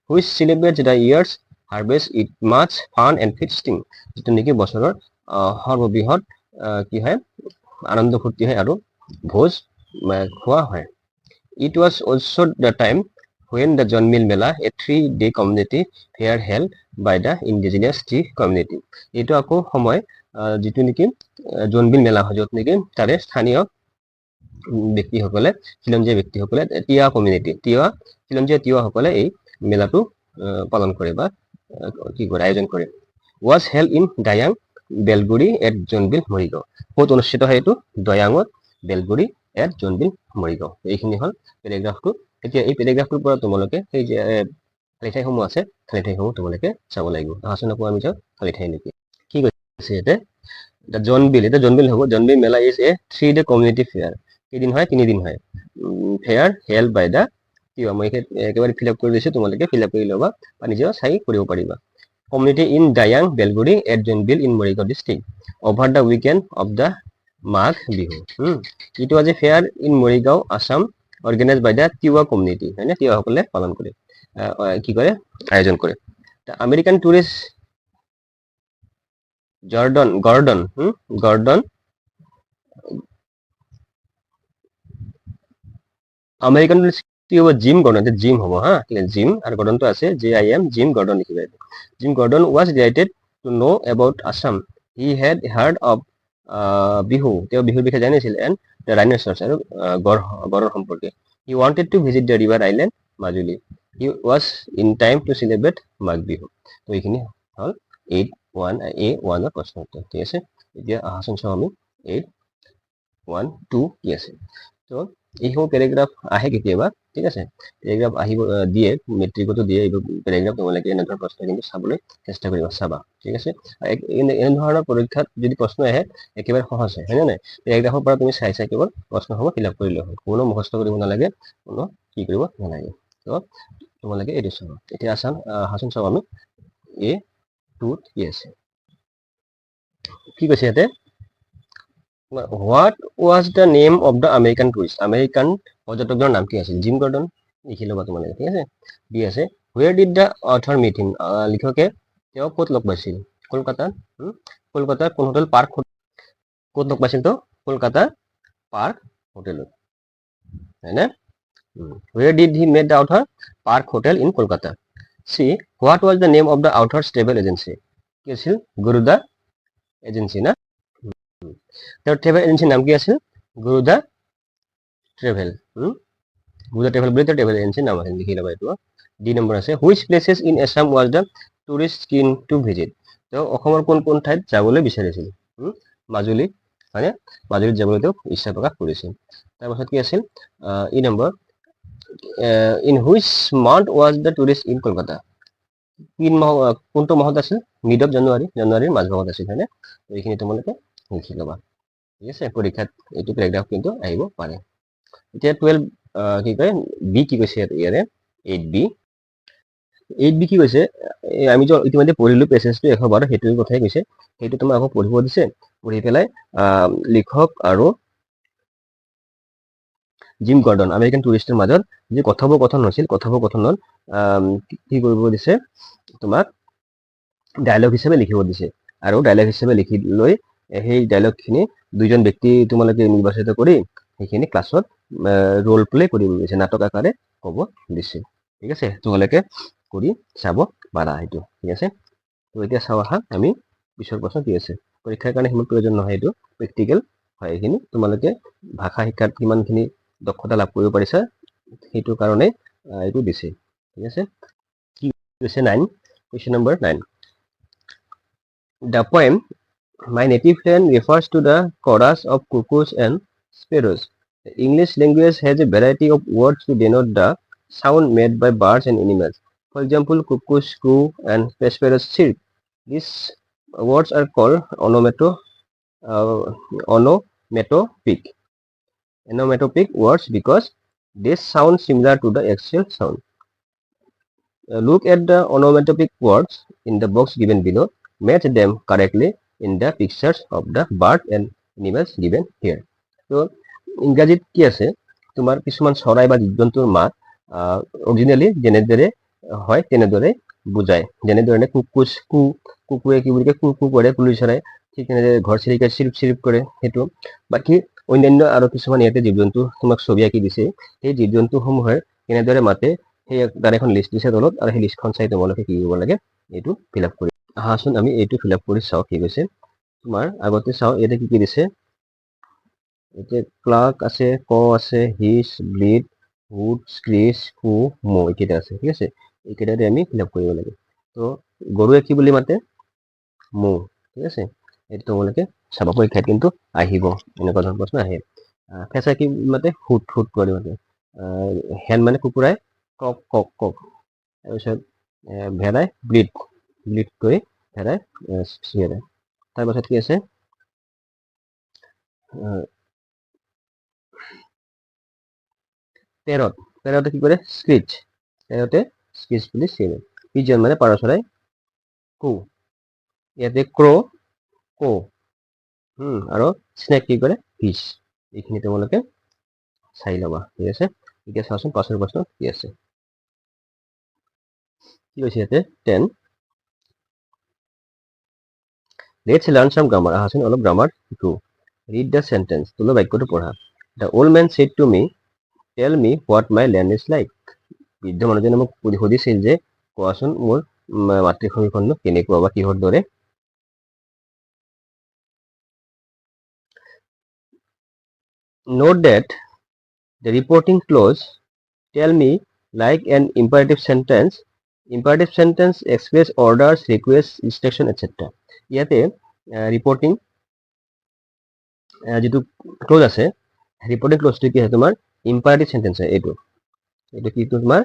which celebrate the year's harvest with much fun and feasting, যিটো নেকি বছৰৰ সৰ্ববৃহৎ কি হয়, আনন্দ ফূৰ্তি হয় আৰু ভোজ খোৱা হয়। It was also the time when the Jonbeel Mela, a 3-day community fair held by the indigenous Tea community. এইটো আকৌ সময় যিটো নেকি জোনবিল মেলা হয়, য'ত নেকি তাৰে স্থানীয় ব্যক্তিসকলে, খিলঞ্জীয়া ব্যক্তিসকলে, তিৱা কমিউনিটি, তিৱা, খিলঞ্জীয়া তিৱাসকলে এই মেলাটো পালন কৰে বা কি কৰে, আয়োজন কৰে, was held in Dayang, Belguri at Jonbeel, Morigaon. ক'ত অনুষ্ঠিত হয় এইটো? দয়াঙত, বেলগুৰি এট জোনবিল, মৰিগাঁও। এইখিনি হ'ল পেৰেগ্ৰাফটো। এতিয়া এই পেৰেগ্ৰাফটোৰ পৰা তোমালোকে সেই যে খালী ঠাইসমূহ আছে, খালী ঠাইসমূহ তোমালোকে চাব লাগিব। আহাচোন, আকৌ আমি যাওঁ খালী ঠাই নেকি। কি কৈছে ইয়াতে? জোনবিল, এতিয়া জোনবিল হ'ব। Jonbeel Mela is a 3-day community fair. কেইদিন হয়? 3 দিন হয়। Fair held by the Tiwa, মই একেবাৰে ফিল আপ কৰি দিছোঁ, তোমালোকে ফিল আপ কৰি ল'বা বা নিজেও চাই কৰিব পাৰিবা, community in Dayang, Belguri at Jonbeel in Morigaon district over the weekend of the Magh Bihu. It was a fair in Morigaon, Assam, organise by the Tiwa community, হয়নে? তিৱাসকলে পালন কৰে, কি কৰে, আয়োজন কৰে। American tourist Jordan Gordon Gordon, American কি হ'ব? Gym Gordon, gym হ'ব। হা, ঠিক আছে, জিম আৰু গৰ্ডনটো আছে, JIM, Jim Gordon লিখিবা। Jim Gordon was delighted to know about Assam. He had heard of Bihu, তেওঁ বিহুৰ বিষয়ে জানিছিল, and the rhinoceros, আৰু গড়, গড়ৰ সম্পৰ্কে। He wanted to visit the river island Majuli. He was in time to celebrate Magh Bihu. তো এইখিনি হ'ল 8.1 এ 1ৰ প্ৰশ্ন উত্তৰ, ঠিক আছে। এতিয়া আহাচোন চাওঁ আমি 8.1 2 কি আছে। তো এইসমূহ পেৰেগ্ৰাফ আহে কেতিয়াবা, ঠিক আছে। পেৰেগ্ৰাফ আহিব দিয়ে, মেট্ৰিকতো দিয়ে এইবোৰ পেৰেগ্ৰাফ। তোমালোকে এনেধৰণৰ প্ৰশ্ন কিন্তু চাবলৈ চেষ্টা কৰিবা, চাবা, ঠিক আছে। এনেধৰণৰ পৰীক্ষাত যদি প্ৰশ্ন আহে, একেবাৰে সহজ হয়, হয়নে নাই? পেৰেগ্ৰাফৰ পৰা তুমি চাই চাই কেৱল প্ৰশ্নসমূহ ফিল আপ কৰিলে হ'ল। কোনো মুখস্থ কৰিব নালাগে, কোনো কি কৰিব নালাগে। তো তোমালোকে এইটো চাবা। এতিয়া আহাচোন চাওঁ আমি এ 2ত কি আছে। কি কৈছে ইয়াতে? What was the name of the American tourist? American পৰ্যটকজনৰ নাম কি আছিল? জিম গৰ্ডন, লিখি ল'বা তোমালোকে, ঠিক আছে। বি আছে, where did the author meet him? লিখকে তেওঁ ক'ত লগ পাইছিল? কলকাতাত। কলকাতাৰ কোন হোটেল? পাৰ্ক। ক'ত লগ পাইছিল তো? কলকাতা পাৰ্ক হোটেলত, হয়নে? Where did he met the author? Park Hotel in Kolkata. C, what was the name of the author's travel agency? কি আছিল? গৰুদা এজেঞ্চি না? তেওঁৰ ট্ৰেভেল এজেঞ্চিৰ নাম কি আছিল? গৰুদা ট্ৰেভেল। গৰুদা ট্ৰেভেল বুলি তেওঁৰ ট্ৰেভেল এজেঞ্চিৰ নাম আছিল, লিখি ল'বা এইটো। ডি নম্বৰ আছে, which places in Assam was the tourist keen to visit? তেওঁ অসমৰ কোন কোন ঠাইত যাবলৈ বিচাৰিছিল? মাজুলী, হয়নে? মাজুলীত যাবলৈ তেওঁ ইচ্ছা প্ৰকাশ কৰিছিল। তাৰপাছত কি আছিল? ই number, in which month was the tourist in Kolkata? তিন মাহ, কোনটো মাহত আছিল? মিড অফ জানুৱাৰী, জানুৱাৰীৰ মাজভাগত আছিল, হয়নে? এইখিনি তোমালোকে লিখি ল'বা, ঠিক আছে? পৰীক্ষাত এইটো পেৰাগ্ৰাফ কিন্তু আহিব পাৰে। এতিয়া 12 কি কয়, বি কি কৈছে ইয়াৰে? এইট বি, এইট বি কি কৈছে? আমি যে ইতিমধ্যে পঢ়িলো পেছেজটো 112, সেইটোৰ কথাই কৈছে। সেইটো তোমাক আকৌ পঢ়িব দিছে। পঢ়ি পেলাই লিখক আৰু জিম গৰ্ডন, আমেৰিকান টুৰিষ্টৰ মাজত যি কথোপকথন হৈছিল, কথোপকথনত কি কৰিব দিছে তোমাক? ডায়লগ হিচাপে লিখিব দিছে। আৰু ডায়লগ হিচাপে লিখি লৈ সেই ডায়লগখিনি দুইজন ব্যক্তি তোমালোকে নিৰ্বাচিত কৰি সেইখিনি ক্লাছত ৰোল প্লে কৰিব দিছে, নাটক আকাৰে ক'ব দিছে, ঠিক আছে? তোমালোকে কৰি চাব পাৰা সেইটো, ঠিক আছে? তো এতিয়া চাওঁ আহা আমি পিছৰ প্ৰশ্ন কি আছে। পৰীক্ষাৰ কাৰণে সিমান প্ৰয়োজন নহয়, এইটো প্ৰেক্টিকেল হয়। এইখিনি তোমালোকে ভাষা শিক্ষাত কিমানখিনি দক্ষতা লাভ কৰিব পাৰিছা, সেইটো কাৰণে এইটো দিছে, ঠিক আছে? কি কৈছে? 9, question number 9। The poem "My Native Land" refers to the chorus of cuckoos and sparrows. The English language has a variety of words to denote the sound made by birds and animals. For example, cuckoos coo and sparrows chirp. These words are called onomatopoeic words because they sound similar to the actual sound. Look at the onomatopoeic words in the box given below. Match them correctly in the pictures of the bird and animals given here. তো ইংৰাজীত কি আছে তোমাৰ? কিছুমান চৰাই বা জীৱ জন্তুৰ মাত অৰিজিনেলি যেনেদৰে হয় তেনেদৰে বুজায়। যেনেধৰণে কুকুচ কু, কুকুৰে কি বুলি কয়, কু কু কৰে কুলি চৰাই, ঠিক তেনেদৰে ঘৰ চিৰিকাই চিৰিপ চিৰিপ কৰে সেইটো। বাকী অন্যান্য আৰু কিছুমান ইয়াতে জীৱ জন্তু তোমাক ছবি আঁকি দিছে। সেই জীৱ জন্তুসমূহে কেনেদৰে মাতে, সেই তাৰ এখন লিষ্ট দিছে তলত আৰু সেই লিষ্টখন চাই তোমালোকে কি কৰিব লাগে, এইটো ফিল আপ কৰি আহাচোন। আমি এইটো ফিল আপ কৰি চাওঁ কি কৈছে তোমাৰ। আগতে চাওঁ ইয়াতে কি কি দিছে। এতিয়া ক্লাক আছে, ক আছে, his, bleat, hoot, screech, coo, moo, এইকেইটা আছে, ঠিক আছে? এইকেইটাতে আমি ফিল আপ কৰিব লাগে। তো গৰুৱে কি বুলি মাতে? মৌ, ঠিক আছে? এইটো তোমালোকে চাব, পৰীক্ষাত কিন্তু আহিব, এনেকুৱা ধৰণৰ প্ৰশ্ন আহে। ফেঁচাই কি মাতে? হুট হুট কৰি মাতে। হেন মানে কুকুৰাই কক কক কক। তাৰপিছত ভেড়াই ব্লিট ব্লিট কৰি ভেড়াই চিঞৰে। তাৰপাছত কি আছে? পেৰট, পেৰটে কি কৰে? স্ক্ৰিচ, পেৰটে স্ক্ৰিচ বুলি চিঞৰে। পিজন মানে পাৰ চৰাই, কু, ইয়াতে ক্ৰ' কো আৰু স্নেক কি কৰে? হিচ। এইখিনি তোমালোকে চাই ল'বা, ঠিক আছে? এতিয়া চাওঁচোন পাছৰ প্ৰশ্ন কি আছে। কি কৈছে ইয়াতে? 10, let's learn some grammar. আহাচোন অলপ গ্ৰামাৰ শিকো। Read the sentence. তলৰ বাক্যটো পঢ়া। The old man said to me, "Tell me what my land is like." বৃদ্ধ মানুহজনে মোক সুধিছিল যে কোৱাচোন মোৰ মাতৃভূমিখননো কেনেকুৱা বা কিহৰ দৰে। Note that the reporting clause "tell me" like an imperative sentence. Imperative sentence express orders, request, instruction, etc. ইয়াতে ৰিপৰ্টিং যিটো ক্লজ আছে, ৰিপৰ্টিং ক্লজটো কি হয় তোমাৰ? ইম্পাৰেটিভ চেণ্টেন্স হয় এইটো। এইটো কি তোমাৰ?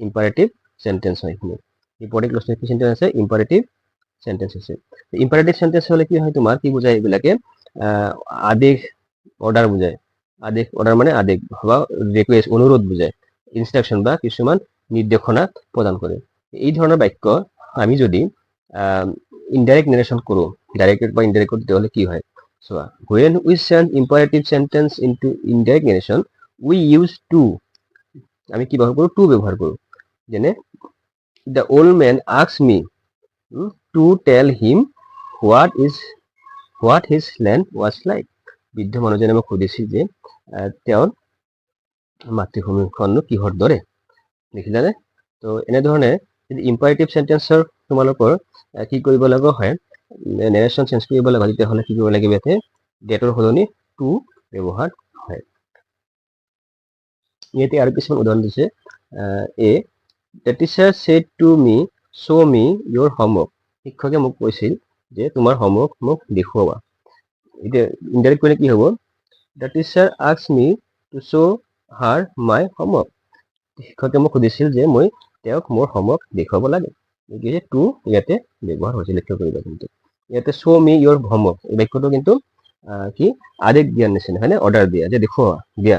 ইম্পাৰেটিভ চেণ্টেন্স হয়। এইখিনি ৰিপৰ্টিং ক্লজটো কি চেণ্টেন্স আছে? ইম্পাৰেটিভ চেণ্টেন্স আছে। ইম্পাৰেটিভ চেণ্টেন্স হ'লে কি হয় তোমাৰ? কি বুজায় এইবিলাকে? আদেশ, অৰ্ডাৰ বুজায়। আদেশ, অৰ্ডাৰ মানে আদেশ বা ৰিকুৱেষ্ট, অনুৰোধ বুজায়, ইনষ্ট্ৰাকশ্যন বা কিছুমান নিৰ্দেশনা প্ৰদান কৰে। এই ধৰণৰ বাক্য আমি যদি ইনডাইৰেক্ট নেৰেশ্যন কৰোঁ, ডাইৰেক্ট বা ইনডাইৰেক্ট কৰোঁ, তেতিয়াহ'লে কি হয় চোৱা। When we change imperative sentence into indirect narration, we use to. আমি কি ব্যৱহাৰ কৰোঁ? টু ব্যৱহাৰ কৰোঁ। যেনে, the old man asks me to tell him what his land was like. বৃদ্ধ মানুহজনে মোক সুধিছিল যে তেওঁৰ মাতৃভূমিখননো কিহৰ দৰে। দেখিলানে? তো এনেধৰণে যদি ইম্পাৰেটিভ চেণ্টেন্সৰ তোমালোকৰ কি কৰিব লগা হয়, নেৰেশ্যন চেঞ্জ কৰিব লগা হয়, তেতিয়াহ'লে কি কৰিব লাগিব? ইয়াতে ডেটৰ সলনি টু ব্যৱহাৰ হয়। ইয়াতে আৰু কিছুমান উদাহৰণ দিছে। A, the teacher said to me, "Show me your homework." শিক্ষকে মোক কৈছিল যে তোমাৰ হোমৱৰ্ক মোক দেখুওৱা। এতিয়া ইনডাইৰেক্ট কৰিলে কি হ'ব? The teacher asked me to show her my homework. শিক্ষকে মোক সুধিছিল যে মই তেওঁক মোৰ হোমৱৰ্ক দেখুৱাব লাগে। গতিকে টু ইয়াতে ব্যৱহাৰ হৈছে, লক্ষ্য কৰিবা। কিন্তু ইয়াতে "Show me your homework", এই বাক্যটো কিন্তু কি আদেশ দিয়াৰ নিচিনা, হয়নে? অৰ্ডাৰ দিয়া যে দেখুওৱা, দিয়া।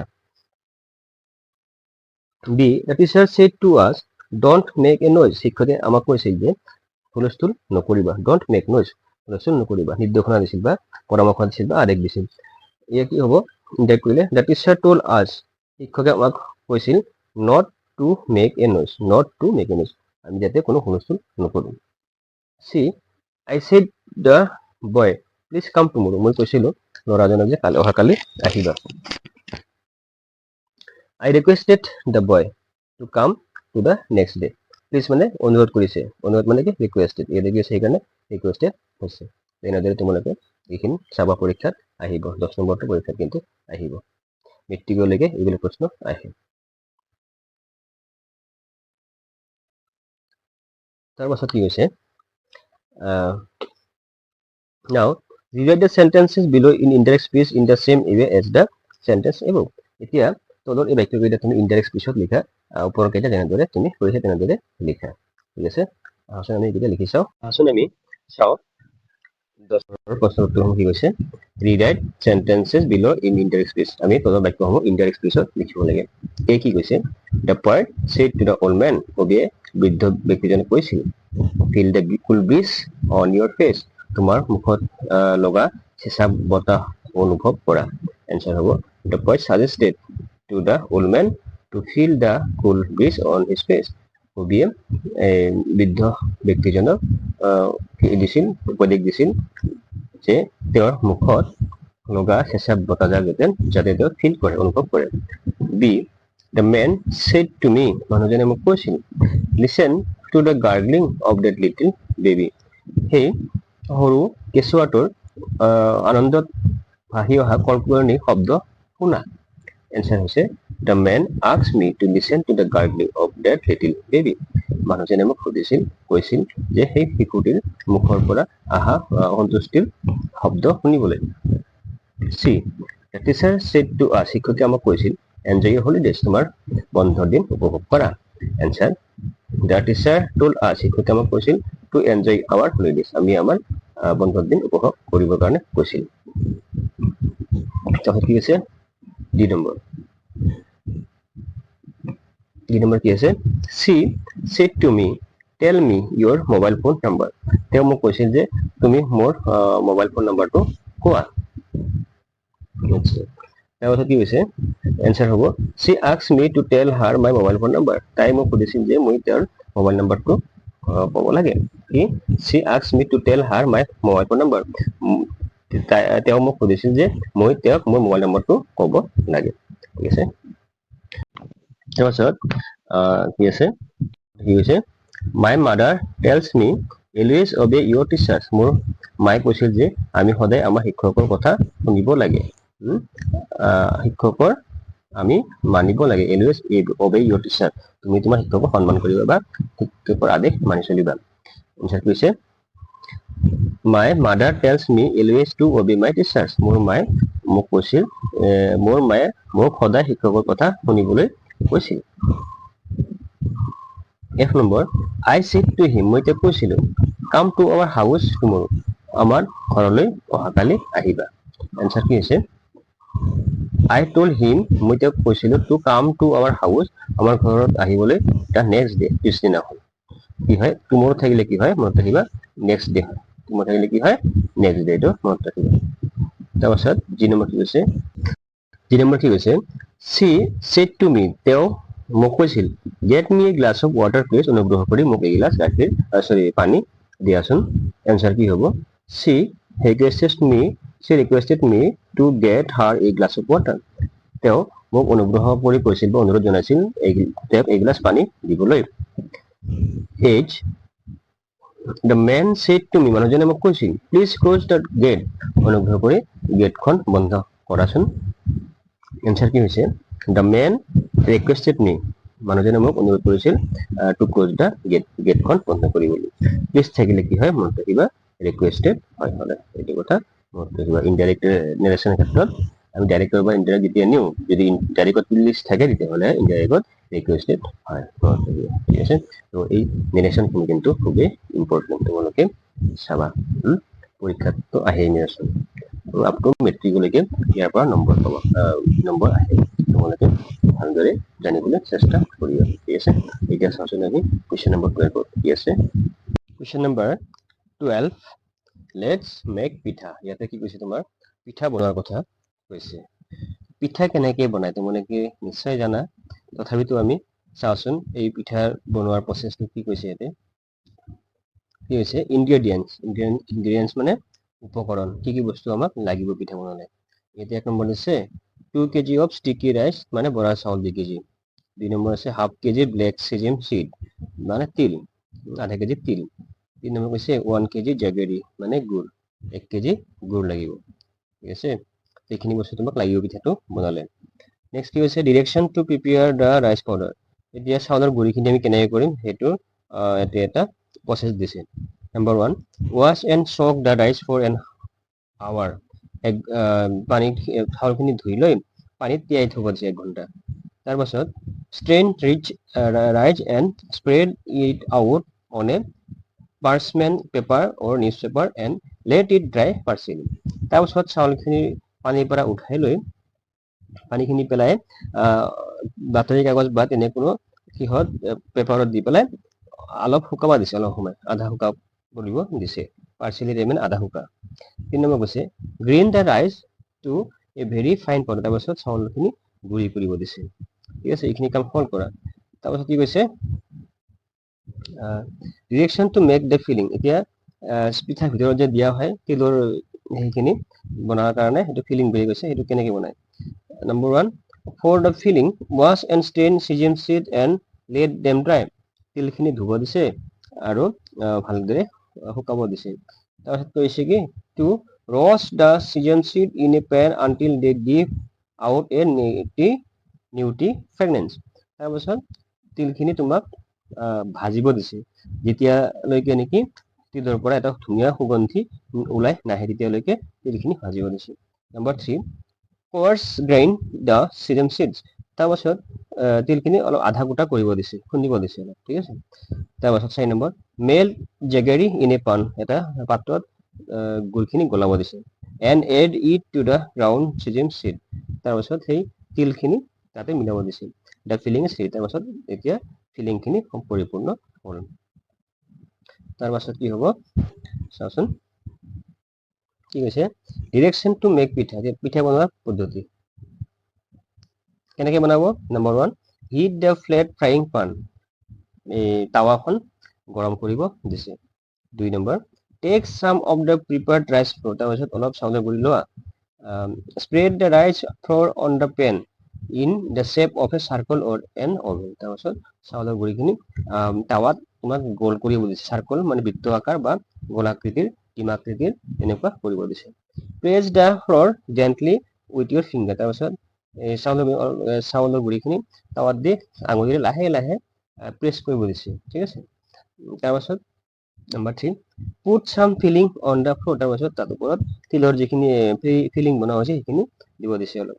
B, the teacher said to us, "Don't make a noise." শিক্ষকে আমাক কৈছিল যে হুলস্থুল নকৰিবা। "Don't make noise", হুলস্থুল নকৰিবা। নিৰ্দেশনা দিছিল বা পৰামৰ্শ দিছিল বা আদেশ দিছিল। এয়া কি হ'ব ইনডাইৰেক্ট কৰিলে? The teacher told us, শিক্ষকে আমাক কৈছিল, not to make a noise, not to make a noise, আমি যাতে কোনো হুলস্থুল নকৰোঁ। C, I said the boy, "Please come tomorrow." মই কৈছিলোঁ ল'ৰাজনক যে কালি, অহাকালি আহিবা। I requested the boy to come to the next day. Please মানে অনুৰোধ কৰিছে। অনুৰোধ মানে কি? ৰিকুৱেষ্টেড। ইয়াতে কি হৈছে? সেইকাৰণে ৰিকুৱেষ্টেড হৈছে। এনেদৰে তোমালোকে এইখিনি চাবা, পৰীক্ষাত আহিব। 10 নম্বৰটো পৰীক্ষাত কিন্তু আহিব। মেট্ৰিকলৈকে এইবিলাক প্ৰশ্ন আহে। তাৰ পাছত কি হৈছে? Now rewrite the sentences below in indirect speech in the same way as the sentence above. এতিয়া তলৰ এই বাক্যকেইটা তুমি ইনডাইৰেক্ট স্পীচত লিখা, ওপৰৰ কেইটা যেনেদৰে তুমি কৰিছা তেনেদৰে লিখা। ঠিক আছে, আহাচোন আমি এইকেইটা লিখি চাওঁ। আহাচোন আমি চাওঁ 10ৰ প্ৰশ্নৰ উত্তৰসমূহ কি কৈছে। Rewrite sentences below in indirect speech. আমি তলৰ বাক্যসমূহ ইনডাইৰেক্ট স্পীচত লিখিব লাগে। এই কি কৈছে? The poet said to the old man, কবিয়ে বৃদ্ধ ব্যক্তিজনক কৈছিল, "Feel the cool breeze on your face." তোমাৰ মুখত লগা চেঁচা বতাহ অনুভৱ কৰা। এনচাৰ হ'ব, the poet suggested to the old man to feel the cool breeze on his face. কবিয়ে বৃদ্ধ ব্যক্তিজনক কি দিছিল? উপদেশ দিছিল যে তেওঁৰ মুখত লগা চেঁচা বতাহজাক যাতে তেওঁ ফিল কৰে, অনুভৱ কৰে। B, the man said to me, মানুহজনে মোক কৈছিল, "Listen to the gurgling of that little baby." সেই সৰু কেঁচুৱাটোৰ আনন্দত ভাহি অহা কলকলনি শব্দ শুনা। এনচাৰ হৈছে, the man asked me to listen to the gurgling of that little baby. মানুহজনে মোক সুধিছিল, কৈছিল যে সেই শিশুটিৰ মুখৰ পৰা অহা সন্তুষ্টিৰ শব্দ শুনিবলৈ। C, the teacher said to us, শিক্ষকে আমাক কৈছিল, "Enjoy your holidays." তোমাৰ বন্ধৰ দিন উপভোগ কৰা। Answer, the teacher told us, শিক্ষকে আমাক কৈছিল, to enjoy our holidays. আমি আমাৰ বন্ধৰ দিন উপভোগ কৰিবৰ কাৰণে কৈছিল। তাৰপিছত কি আছে? D number. ডি নম্বৰ কি আছে? She said to me, "Tell me your mobile phone number." তেওঁ মোক কৈছিল যে তুমি মোৰ মোবাইল ফোন নাম্বাৰটো কোৱা। আচ্ছা, তাৰপাছত কি হৈছে? এনচাৰ হ'ব, she asked me to tell her my mobile phone number. তাই মোক সুধিছিল যে মই তেওঁৰ মোবাইল নাম্বাৰটো ক'ব লাগে। কি? She asked me to tell her my mobile phone number. তেওঁ মোক সুধিছিল যে মই তেওঁক মোৰ মোবাইল নম্বৰটো ক'ব লাগে। ঠিক আছে। তাৰপাছত কি আছে? কি হৈছে? My mother tells me, "Always obey your teachers." মোৰ মায়ে কৈছিল যে আমি সদায় আমাৰ শিক্ষকৰ কথা শুনিব লাগে। শিক্ষকৰ আমি মানিব লাগে। "Always obey your teacher." তুমি তোমাৰ শিক্ষকক সন্মান কৰিবা বা শিক্ষকৰ আদেশ মানি চলিবা। এনচাৰ কি হৈছে? My mother tells me always to obey my teachers. মোৰ মায়ে মোক কৈছিল, মোৰ মায়ে মোক সদায় শিক্ষকৰ কথা শুনিবলৈ কৈছিল। F number, I said to him, মই তেওঁক কৈছিলো, "Come to our house tomorrow." আমাৰ ঘৰলৈ অহাকালি আহিবা। এনচাৰ কি হৈছে? I told him, মই তেওঁক কৈছিলো, to come to our house, আমাৰ ঘৰত আহিবলৈ, the next day, পিছদিনাখন। কি হয়? টুমৰো থাকিলে কি হয় মনত ৰাখিবা, নেক্সট ডে হয়। টুমৰো থাকিলে কি হয়? নেক্সট ডে, এইটো মনত ৰাখিবা। তাৰপাছত জি নম্বৰ কি কৈছে? জি নম্বৰ কি কৈছে? She said to me, তেওঁ মোক কৈছিল, "Get me a glass of water, please." অনুগ্ৰহ কৰি মোক এগিলাচ গাখীৰ, চৰি, পানী দিয়াচোন। এনচাৰ কি হ'ব? She requested me to get her a glass of water. তেওঁ মোক অনুগ্ৰহ কৰি কৈছিল বা অনুৰোধ জনাইছিল তেওঁক এগিলাচ পানী দিবলৈ। H, the man said to me, মানুহজনে মোক কৈছিল, "Please close the gate." অনুগ্ৰহ কৰি গেটখন বন্ধ কৰাচোন। এনচাৰ কি হৈছে? The man requested me, মানুহজনে মোক অনুৰোধ কৰিছিল, to close the gate, গেটখন বন্ধ কৰিবলৈ। প্লিজ থাকিলে কি হয় মনত ৰাখিবা। ৰিকুৱেষ্টেড হয় সদায়। এইটো কথা মনত ৰাখিবা। ইনডাইৰেক্ট নেৰেশ্যনৰ ক্ষেত্ৰত আমি ডাইৰেক্টৰ বা ইনডাইৰেক্ট যেতিয়া নিওঁ, যদি ডাইৰেক্টত প্লিজ থাকে, তেতিয়াহ'লে ইনডাইৰেক্টত ৰিকুৱেষ্টেড হয়, মনত ৰাখিবা, ঠিক আছে? ত' এই নেৰেশ্যনখিনি কিন্তু খুবেই ইম্পৰ্টেণ্ট, তোমালোকে চাবা। পৰীক্ষাততো আহেই নেৰেশ্যন আৰু আপ টু মেট্ৰিকলৈকে ইয়াৰ পৰা নম্বৰ পাবা, নম্বৰ আহে। তোমালোকে ভালদৰে জানিবলৈ চেষ্টা কৰিবা, ঠিক আছে? এতিয়া চাওঁচোন আমি কুৱেশ্যন নম্বৰ 12ত কি আছে। Question number 12, let's make pitha. ইয়াতে কি কৈছে? তোমাৰ পিঠা বনোৱাৰ কথা কৈছে। পিঠা কেনেকে বনায় তোমালোকে নিশ্চয় জানা, তথাপিতো আমি চাওঁচোন এই পিঠা বনোৱাৰ প্ৰচেছটো কি কৈছে ইয়াতে। কি হৈছে? ইনগ্ৰেডিয়েণ্টছ। ইনগ্ৰেডিয়েণ্টছ মানে উপকৰণ। কি কি বস্তু আমাক লাগিব পিঠা বনালে? ইয়াতে এক নম্বৰ দিছে 2 kg of sticky rice, মানে বৰা চাউল 2 কেজি। দুই নম্বৰ আছে half kg black sesame seed, মানে তিল, আধা কেজি তিল। তিনি নম্বৰ কৈছে 1 কেজি জাগেৰি, মানে গুড়, 1 কেজি গুড় লাগিব, ঠিক আছে? এইখিনি বস্তু তোমাক লাগিব পিঠাটো বনালে। নেক্সট কি হৈছে? Direction to prepare the rice powder. এতিয়া চাউলৰ গুড়িখিনি আমি কেনেকৈ কৰিম, সেইটো ইয়াতে এটা প্ৰচেছ দিছে। Number 1, wash and soak the rice for an hour. এক পানীত চাউলখিনি ধুই লৈ পানীত তিয়াই থ'ব দিছে এক ঘণ্টা। তাৰপাছত strain rich rice and spread it out on a parchment paper or newspaper and let it dry partially. তাৰপাছত চাউলখিনি পানীৰ পৰা উঠাই লৈ পানীখিনি পেলাই বাতৰি কাগজ বা তেনে কোনো কিহত পেপাৰত দি পেলাই অলপ শুকাব দিছে, অলপ সময় আধা শুকাব কৰিব দিছে। পাৰ্চিয়েলি মানে আধা শুকা। তিনি নম্বৰ কৈছে grind the rice to a very fine powder. তাৰপাছত চাউলখিনি গুড়ি কৰিব দিছে, ঠিক আছে? এইখিনি কাম হ'ল কৰা। তাৰপাছত কি কৈছে? Direction to make the filling. এতিয়া পিঠাৰ ভিতৰত যে দিয়া হয় তিলৰ সেইখিনি বনোৱাৰ কাৰণে সেইটো ফিলিং বুলি কৈছে। সেইটো কেনেকৈ বনায়? Number 1, for the filling, wash and strain sesame seed and let them dry. তিলখিনি ধুব দিছে আৰু ভালদৰে শুকাব দিছে। তাৰপিছত কৈছে কি? To roast the sesame seed in a pan until they give out a nutty fragrance. তাৰপাছত তিলখিনি তোমাক ভাজিব দিছে, যেতিয়ালৈকে নেকি তিলৰ পৰা এটা ধুনীয়া সুগন্ধি ওলাই নাহে, তেতিয়ালৈকে তিলখিনি ভাজিব দিছে। Number 3, coarse grind the sesame seeds. তাৰপাছত তিলখিনি অলপ আধা গোটা কৰিব দিছে, খুন্দিব দিছে অলপ, ঠিক আছে? তাৰপাছত চাৰি number, melt jaggery in a pan. এটা পাত্ৰত গুড়খিনি গলাব দিছে and add it to the ground sesame seed. তাৰপাছত সেই তিলখিনি তাতে মিলাব দিছে। The filling is ready. তাৰপাছত এতিয়া ফিলিংখিনি পৰিপূৰ্ণ হ'ল। তাৰপাছত কি হ'ব চাওচোন। কি কৈছে? ডিৰেকশ্যন টু মেক পিঠা। পিঠা বনোৱাৰ পদ্ধতি কেনেকে বনাব? Number 1, heat the flat frying pan. এই টাৱাখন গৰম কৰিব দিছে। দুই number, take some of the prepared rice flour. তাৰপিছত অলপ চাউলৰ গুড়ি লোৱা। Spread the rice flour on the pan in the shape of a circle or an oval. তাৰপাছত চাউলৰ গুড়িখিনি টাৱাত তোমাক গোল কৰিব দিছে। চাৰ্কল মানে বৃত্ত আকাৰ বা গোলাকৃতিৰ, ডিমাকৃতিৰ তেনেকুৱা কৰিব দিছে। Press the flour gently with your finger. তাৰপাছত এই চাউলৰ গুড়িখিনি টাৱাত দি আঙুলিৰে লাহে লাহে প্ৰেছ কৰিব দিছে, ঠিক আছে? তাৰপাছত number 3, put some filling on the flour. তাৰপাছত তাৰ ওপৰত তিলৰ যিখিনি ফিলিং বনোৱা হৈছে, সেইখিনি দিব দিছে অলপ।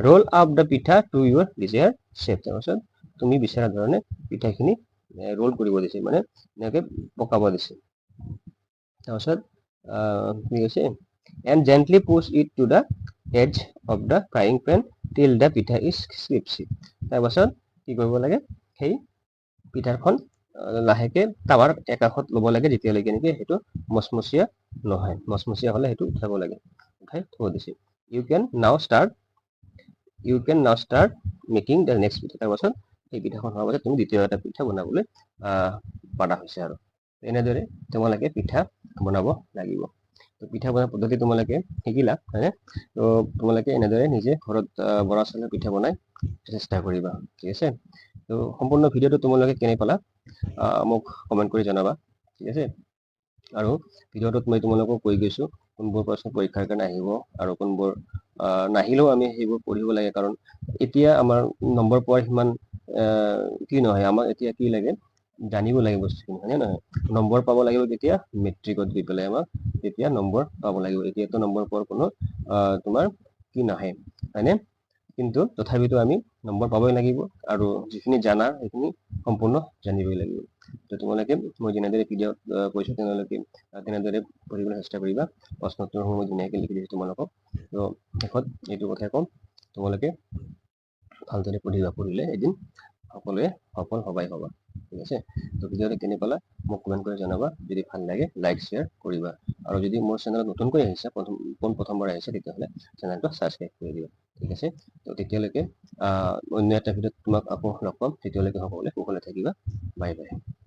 Roll up the pitha to your desired shape. তাৰপাছত তুমি বিচৰা ধৰণে পিঠাখিনি ৰোল কৰিব দিছে, মানে এনেকৈ পকাব দিছে। তাৰপাছত কি কৈছে? And gently push it to the edge of the frying pan till the pitha is crispy. তাৰপাছত কি কৰিব লাগে? সেই পিঠাখন লাহেকে টাৱাৰ একাষত ল'ব লাগে, যেতিয়ালৈকে নেকি সেইটো মচমচীয়া নহয়। মচমচীয়া হ'লে সেইটো উঠাব লাগে, উঠাই থ'ব দিছে। You can now start making the next pitha. তাৰপাছত সেই পিঠাখন হোৱাৰ পাছত তুমি দ্বিতীয় এটা পিঠা বনাবলৈ পাৰা হৈছে। আৰু এনেদৰে তোমালোকে পিঠা বনাব লাগিব। তো পিঠা বনোৱাৰ পদ্ধতি তোমালোকে শিকিলা, হয়নে? তো তোমালোকে এনেদৰে নিজে ঘৰত বৰা চাউলৰ পিঠা বনাই চেষ্টা কৰিবা, ঠিক আছে? তো সম্পূৰ্ণ ভিডিঅ'টো তোমালোকে কেনে পালা মোক কমেণ্ট কৰি জনাবা, ঠিক আছে? আৰু ভিডিঅ'টোত মই তোমালোকক কৈ গৈছোঁ কোনবোৰ প্ৰশ্ন পৰীক্ষাৰ কাৰণে আহিব আৰু কোনবোৰ নাহিলেও আমি সেইবোৰ পঢ়িব লাগে। কাৰণ এতিয়া আমাৰ নম্বৰ পোৱাৰ সিমান কি নহয়, আমাক এতিয়া কি লাগে? জানিব লাগে বস্তুখিনি, হয়নে নহয়? নম্বৰ পাব লাগিব কেতিয়া? মেট্ৰিকত গৈ পেলাই আমাক তেতিয়া নম্বৰ পাব লাগিব। এতিয়াতো নম্বৰ পোৱাৰ কোনো তোমাৰ কি নাহে, হয়নে? কিন্তু তথাপিতো আমি নম্বৰ পাবই লাগিব আৰু যিখিনি জানা সেইখিনি সম্পূৰ্ণ জানিবই লাগিব। তো তোমালোকে মই যেনেদৰে ভিডিঅ'ত কৈছোঁ, তেওঁলোকে তেনেদৰে পঢ়িবলৈ চেষ্টা কৰিবা। প্ৰশ্ন উত্তৰসমূহ মই ধুনীয়াকৈ লিখি দিছোঁ তোমালোকক। তো শেষত এইটো কথাই ক'ম, তোমালোকে ভালদৰে পঢ়িবা। পঢ়িলে এদিন সকলোৱে সফল হবাই হবা, ঠিক আছে? তো ভিডিঅ'টো কেনে পালা মোক কমেণ্ট কৰি জনাবা। যদি ভাল লাগে, লাইক শ্বেয়াৰ কৰিবা আৰু যদি মোৰ চেনেলত নতুনকৈ আহিছা, প্ৰথম পোন প্ৰথমবাৰ আহিছে, তেতিয়াহ'লে চেনেলটো ছাবস্ক্ৰাইব কৰি দিবা, ঠিক আছে? তো তেতিয়ালৈকে অন্য এটা ভিডিঅ'ত তোমাক আকৌ লগ পাম। তেতিয়ালৈকে সকলোৱে কুশলে থাকিবা। Bye bye.